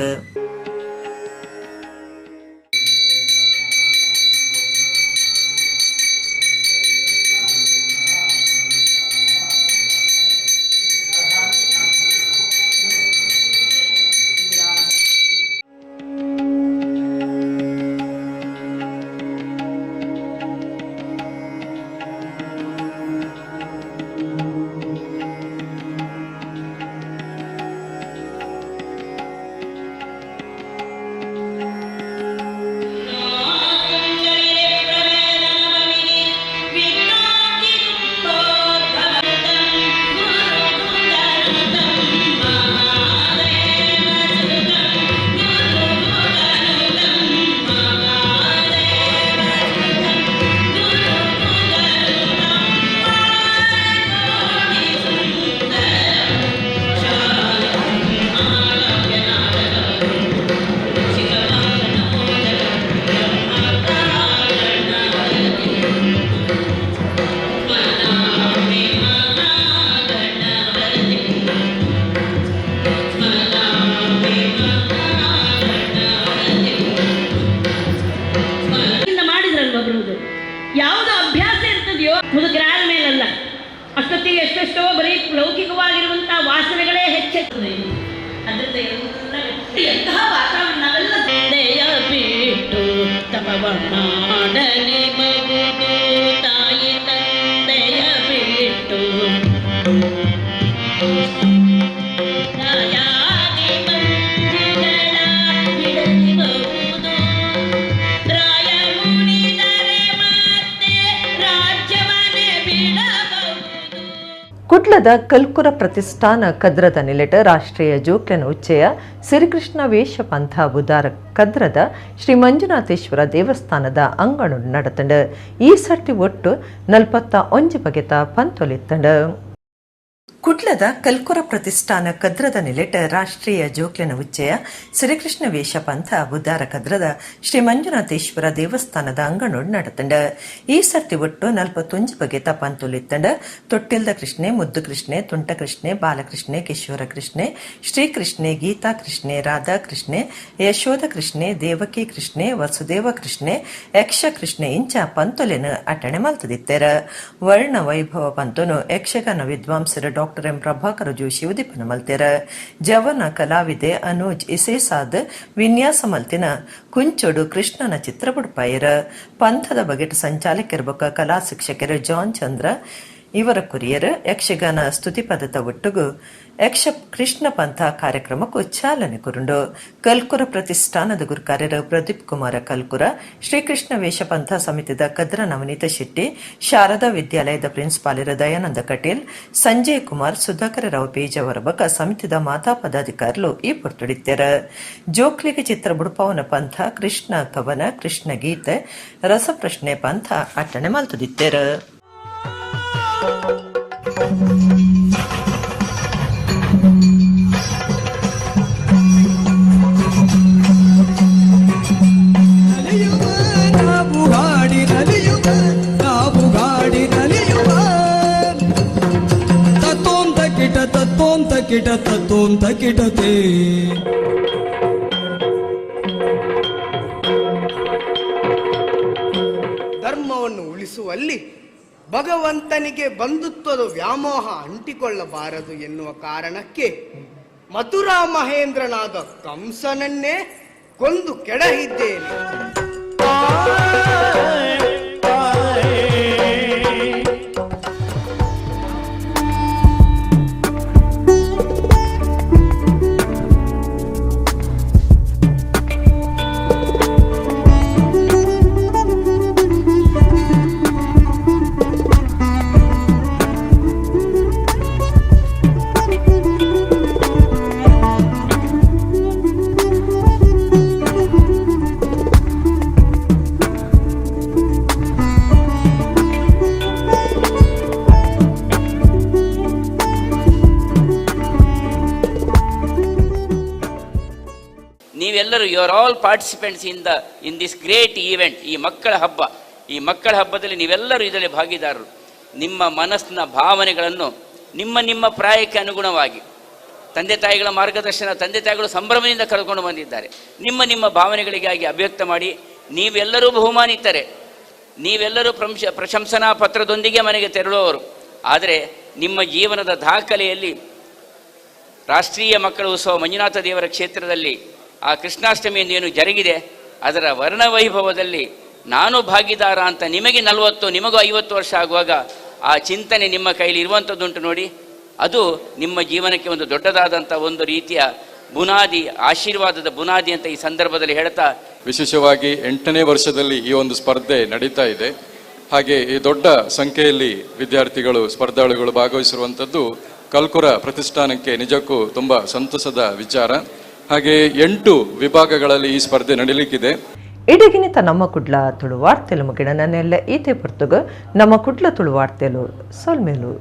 ಇಂದ ಮಾಡಿದ್ರಲ್ವ ಬರುವುದು. ಯಾವುದು ಅಭ್ಯಾಸ ಇರ್ತದೆಯೋ, ಮುದುಕರಾದ ಮೇಲಲ್ಲ, ಅಷ್ಟೊತ್ತಿಗೆ ಎಷ್ಟೆಷ್ಟೋ ಬರೀ ಲೌಕಿಕವಾಗಿರುವಂತಹ ವಾಸನೆಗಳೇ ಹೆಚ್ಚೆತ್ತದೆ. ಅದರಿಂದ ಎಲ್ಲ ಎಂತಹ ವಾತಾವರಣ ನಾವೆಲ್ಲ ತಂದೆಯ ಬಿಟ್ಟು ತಪವ ಮಾಡಲಿ ಮಗುದು, ತಾಯಿ ತಂದೆಯ ಬಿಟ್ಟು ರಾಯಾದಿ ಬಂಧುಗಳ ಬಿಡಬಹುದು, ರಾಯ ಮುನಿದರೆ ಮತ್ತೆ ರಾಜ್ಯವನ್ನೇ ಬಿಡಬಹುದು. ಕುಡ್ಲದ ಕಲ್ಕುರ ಪ್ರತಿಷ್ಠಾನ ಕದ್ರದ ನಿಲೆಟ ರಾಷ್ಟ್ರೀಯ ಜೋಕ್ಲೆನ ಉಚ್ಚಯ ಶ್ರೀಕೃಷ್ಣ ವೇಷ ಪಂಥ ಬುಧಾರ ಕದ್ರದ ಶ್ರೀ ಮಂಜುನಾಥೇಶ್ವರ ದೇವಸ್ಥಾನದ ಅಂಗಣ ನಡತಂಡ. ಈ ಸರ್ತಿ ಒಟ್ಟು 41 ಬಗೆತ ಪಂತೊಲಿತ್ತಂಡ. ಕುಡ್ಲದ ಕಲ್ಕುರ ಪ್ರತಿಷ್ಠಾನ ಕದ್ರದ ನಿಲೆಟ ರಾಷ್ಟ್ರೀಯ ಜೋಕ್ಲೆನ ಉಚ್ಚಯ ಶ್ರೀಕೃಷ್ಣ ವೇಷ ಪಂಥ ಬುಧಾರ ಕದ್ರದ ಶ್ರೀ ಮಂಜುನಾಥೇಶ್ವರ ದೇವಸ್ಥಾನದ ಅಂಗಣೋಡ್ ನಡತಂಡ. ಈ ಸರ್ತಿ ಒಟ್ಟು 41 ಬಗೆತ ಪಂತುಲಿತ್ತಂಡ. ತೊಟ್ಟಿಲ್ದ ಕೃಷ್ಣೆ, ಮುದ್ದು ಕೃಷ್ಣೆ, ತುಂಟ ಕೃಷ್ಣೆ, ಬಾಲಕೃಷ್ಣೆ, ಕಿಶೋರ ಕೃಷ್ಣೆ, ಶ್ರೀಕೃಷ್ಣೆ, ಗೀತಾ ಕೃಷ್ಣೆ, ರಾಧಾ ಕೃಷ್ಣೆ, ಯಶೋಧ ಕೃಷ್ಣೆ, ದೇವಕಿ ಕೃಷ್ಣೆ, ವಸುದೇವ ಕೃಷ್ಣೆ, ಯಕ್ಷ ಕೃಷ್ಣೆ ಇಂಚ ಪಂತುಲೆನ ಅಟಣೆ ಮಲ್ತದಿತ್ತೆರ. ವರ್ಣ ವೈಭವ ಪಂತುನು ಯಕ್ಷಗಾನ ವಿದ್ವಾಂಸರ ಡಾಕ್ಟರ್ ಎಂ ಪ್ರಭಾಕರ ಜೋಶಿ ಉದಿಪನ ಮಲ್ತೆರ. ಜವನ ಕಲಾವಿದೆ ಅನೂಜ್ ಇಸೇಸಾದ್ ವಿನ್ಯಾಸ ಮಲ್ತಿನ ಕುಂಚೋಡು ಕೃಷ್ಣನ ಚಿತ್ರ ಬುಡ್ಪಾಯರ. ಪಂಥದ ಬಗೆಟ್ ಸಂಚಾಲಕಿರ್ಬೊಕ ಕಲಾ ಶಿಕ್ಷಕರು ಜಾನ್ ಚಂದ್ರ ಇವರ ಕುರಿಯರ್ ಯಕ್ಷಗಾನ ಸ್ತುತಿ ಪದದ ಒಟ್ಟುಗು ಯಕ್ಷ ಕೃಷ್ಣ ಪಂಥ ಕಾರ್ಯಕ್ರಮಕ್ಕೂ ಚಾಲನೆ ಕೊರುಂಡು. ಕಲ್ಕುರ ಪ್ರತಿಷ್ಠಾನದ ಗುರುಕಾರ್ಯರು ಪ್ರದೀಪ್ ಕುಮಾರ ಕಲ್ಕುರ, ಶ್ರೀಕೃಷ್ಣ ವೇಷ ಪಂಥ ಸಮಿತಿದ ಕದ್ರ ನವನೀತ ಶೆಟ್ಟಿ, ಶಾರದಾ ವಿದ್ಯಾಲಯದ ಪ್ರಿನ್ಸಿಪಾಲರು ದಯಾನಂದ ಕಟೀಲ್, ಸಂಜಯ್ ಕುಮಾರ್, ಸುಧಾಕರ ರಾವ್ ಪೇಜಾವರ ಬೊಕ ಸಮಿತಿದ ಮಾತಾ ಪದಾಧಿಕಾರಿಲು ಈ ಪೊರ್ತುಡಿತ್ತೆರ್. ಜೋಕ್ಲಿಗೆ ಚಿತ್ರ ಬುಡುಪಾವನ ಪಂಥ, ಕೃಷ್ಣ ಕವನ, ಕೃಷ್ಣ ಗೀತೆ, ರಸಪ್ರಶ್ನೆ ಪಂಥ ಅಟ್ಟಣೆ ಮಲ್ತದಿತ್ತೆರ್. ಕಿಟ ತತ್ತೋಂತ ಕಿಟತೆ ಧರ್ಮವನ್ನು ಉಳಿಸುವಲ್ಲಿ ಭಗವಂತನಿಗೆ ಬಂಧುತ್ವದ ವ್ಯಾಮೋಹ ಅಂಟಿಕೊಳ್ಳಬಾರದು ಎನ್ನುವ ಕಾರಣಕ್ಕೆ ಮಥುರಾ ಮಹೇಂದ್ರನಾದ ಕಂಸನನ್ನೇ ಕೊಂದು ಕೆಡಹಿದ್ದೇನೆ. ನೀವೆಲ್ಲರೂ you are all participants in this great event. ಈ ಮಕ್ಕಳ ಹಬ್ಬ, ಈ ಮಕ್ಕಳ ಹಬ್ಬದಲ್ಲಿ ನೀವೆಲ್ಲರೂ ಇದರಲ್ಲಿ ಭಾಗಿದಾರರು. ನಿಮ್ಮ ಮನಸ್ಸಿನ ಭಾವನೆಗಳನ್ನು ನಿಮ್ಮ ನಿಮ್ಮ ಪ್ರಾಯಕ್ಕೆ ಅನುಗುಣವಾಗಿ ತಂದೆ ತಾಯಿಗಳ ಮಾರ್ಗದರ್ಶನ, ತಂದೆ ತಾಯಿಗಳು ಸಂಭ್ರಮದಿಂದ ಕರ್ಕೊಂಡು ಬಂದಿದ್ದಾರೆ. ನಿಮ್ಮ ನಿಮ್ಮ ಭಾವನೆಗಳಿಗಾಗಿ ಅಭಿವ್ಯಕ್ತ ಮಾಡಿ. ನೀವೆಲ್ಲರೂ ಬಹುಮಾನಿತರೆ, ನೀವೆಲ್ಲರೂ ಪ್ರಶಂಸನಾ ಪತ್ರದೊಂದಿಗೆ ಮನೆಗೆ ತೆರಳುವವರು. ಆದರೆ ನಿಮ್ಮ ಜೀವನದ ದಾಖಲೆಯಲ್ಲಿ ರಾಷ್ಟ್ರೀಯ ಮಕ್ಕಳ ಉತ್ಸವ ಮಂಜುನಾಥ ದೇವರ ಕ್ಷೇತ್ರದಲ್ಲಿ ಆ ಕೃಷ್ಣಾಷ್ಟಮಿಯನ್ನು ಏನು ಜರುಗಿದೆ, ಅದರ ವರ್ಣವೈಭವದಲ್ಲಿ ನಾನು ಭಾಗಿದಾರ ಅಂತ ನಿಮಗೆ 40, ನಿಮಗೂ 50 ವರ್ಷ ಆಗುವಾಗ ಆ ಚಿಂತನೆ ನಿಮ್ಮ ಕೈಲಿ ಇರುವಂಥದ್ದುಂಟು ನೋಡಿ. ಅದು ನಿಮ್ಮ ಜೀವನಕ್ಕೆ ಒಂದು ದೊಡ್ಡದಾದಂಥ ಒಂದು ರೀತಿಯ ಬುನಾದಿ, ಆಶೀರ್ವಾದದ ಬುನಾದಿ ಅಂತ ಈ ಸಂದರ್ಭದಲ್ಲಿ ಹೇಳ್ತಾ, ವಿಶೇಷವಾಗಿ 8ನೇ ವರ್ಷದಲ್ಲಿ ಈ ಒಂದು ಸ್ಪರ್ಧೆ ನಡೀತಾ ಇದೆ. ಹಾಗೆ ಈ ದೊಡ್ಡ ಸಂಖ್ಯೆಯಲ್ಲಿ ವಿದ್ಯಾರ್ಥಿಗಳು, ಸ್ಪರ್ಧಾಳುಗಳು ಭಾಗವಹಿಸಿರುವಂಥದ್ದು ಕಲ್ಕುರ ಪ್ರತಿಷ್ಠಾನಕ್ಕೆ ನಿಜಕ್ಕೂ ತುಂಬ ಸಂತಸದ ವಿಚಾರ. ಹಾಗೆ 8 ವಿಭಾಗಗಳಲ್ಲಿ ಈ ಸ್ಪರ್ಧೆ ನಡೀಲಿಕ್ಕಿದೆ. ಇಡಗಿನಿತ ನಮ್ಮ ಕುಡ್ಲ ತುಳುವಾರ್ತೆಲು ಮುಗಿಡ ನನ್ನೆಲ್ಲ ಈತೆ ಪುರ್ತುಗ ನಮ್ಮ ಕುಡ್ಲ ತುಳುವಾರ್ತೆಲು ಸೊಲ್ಮೇಲು.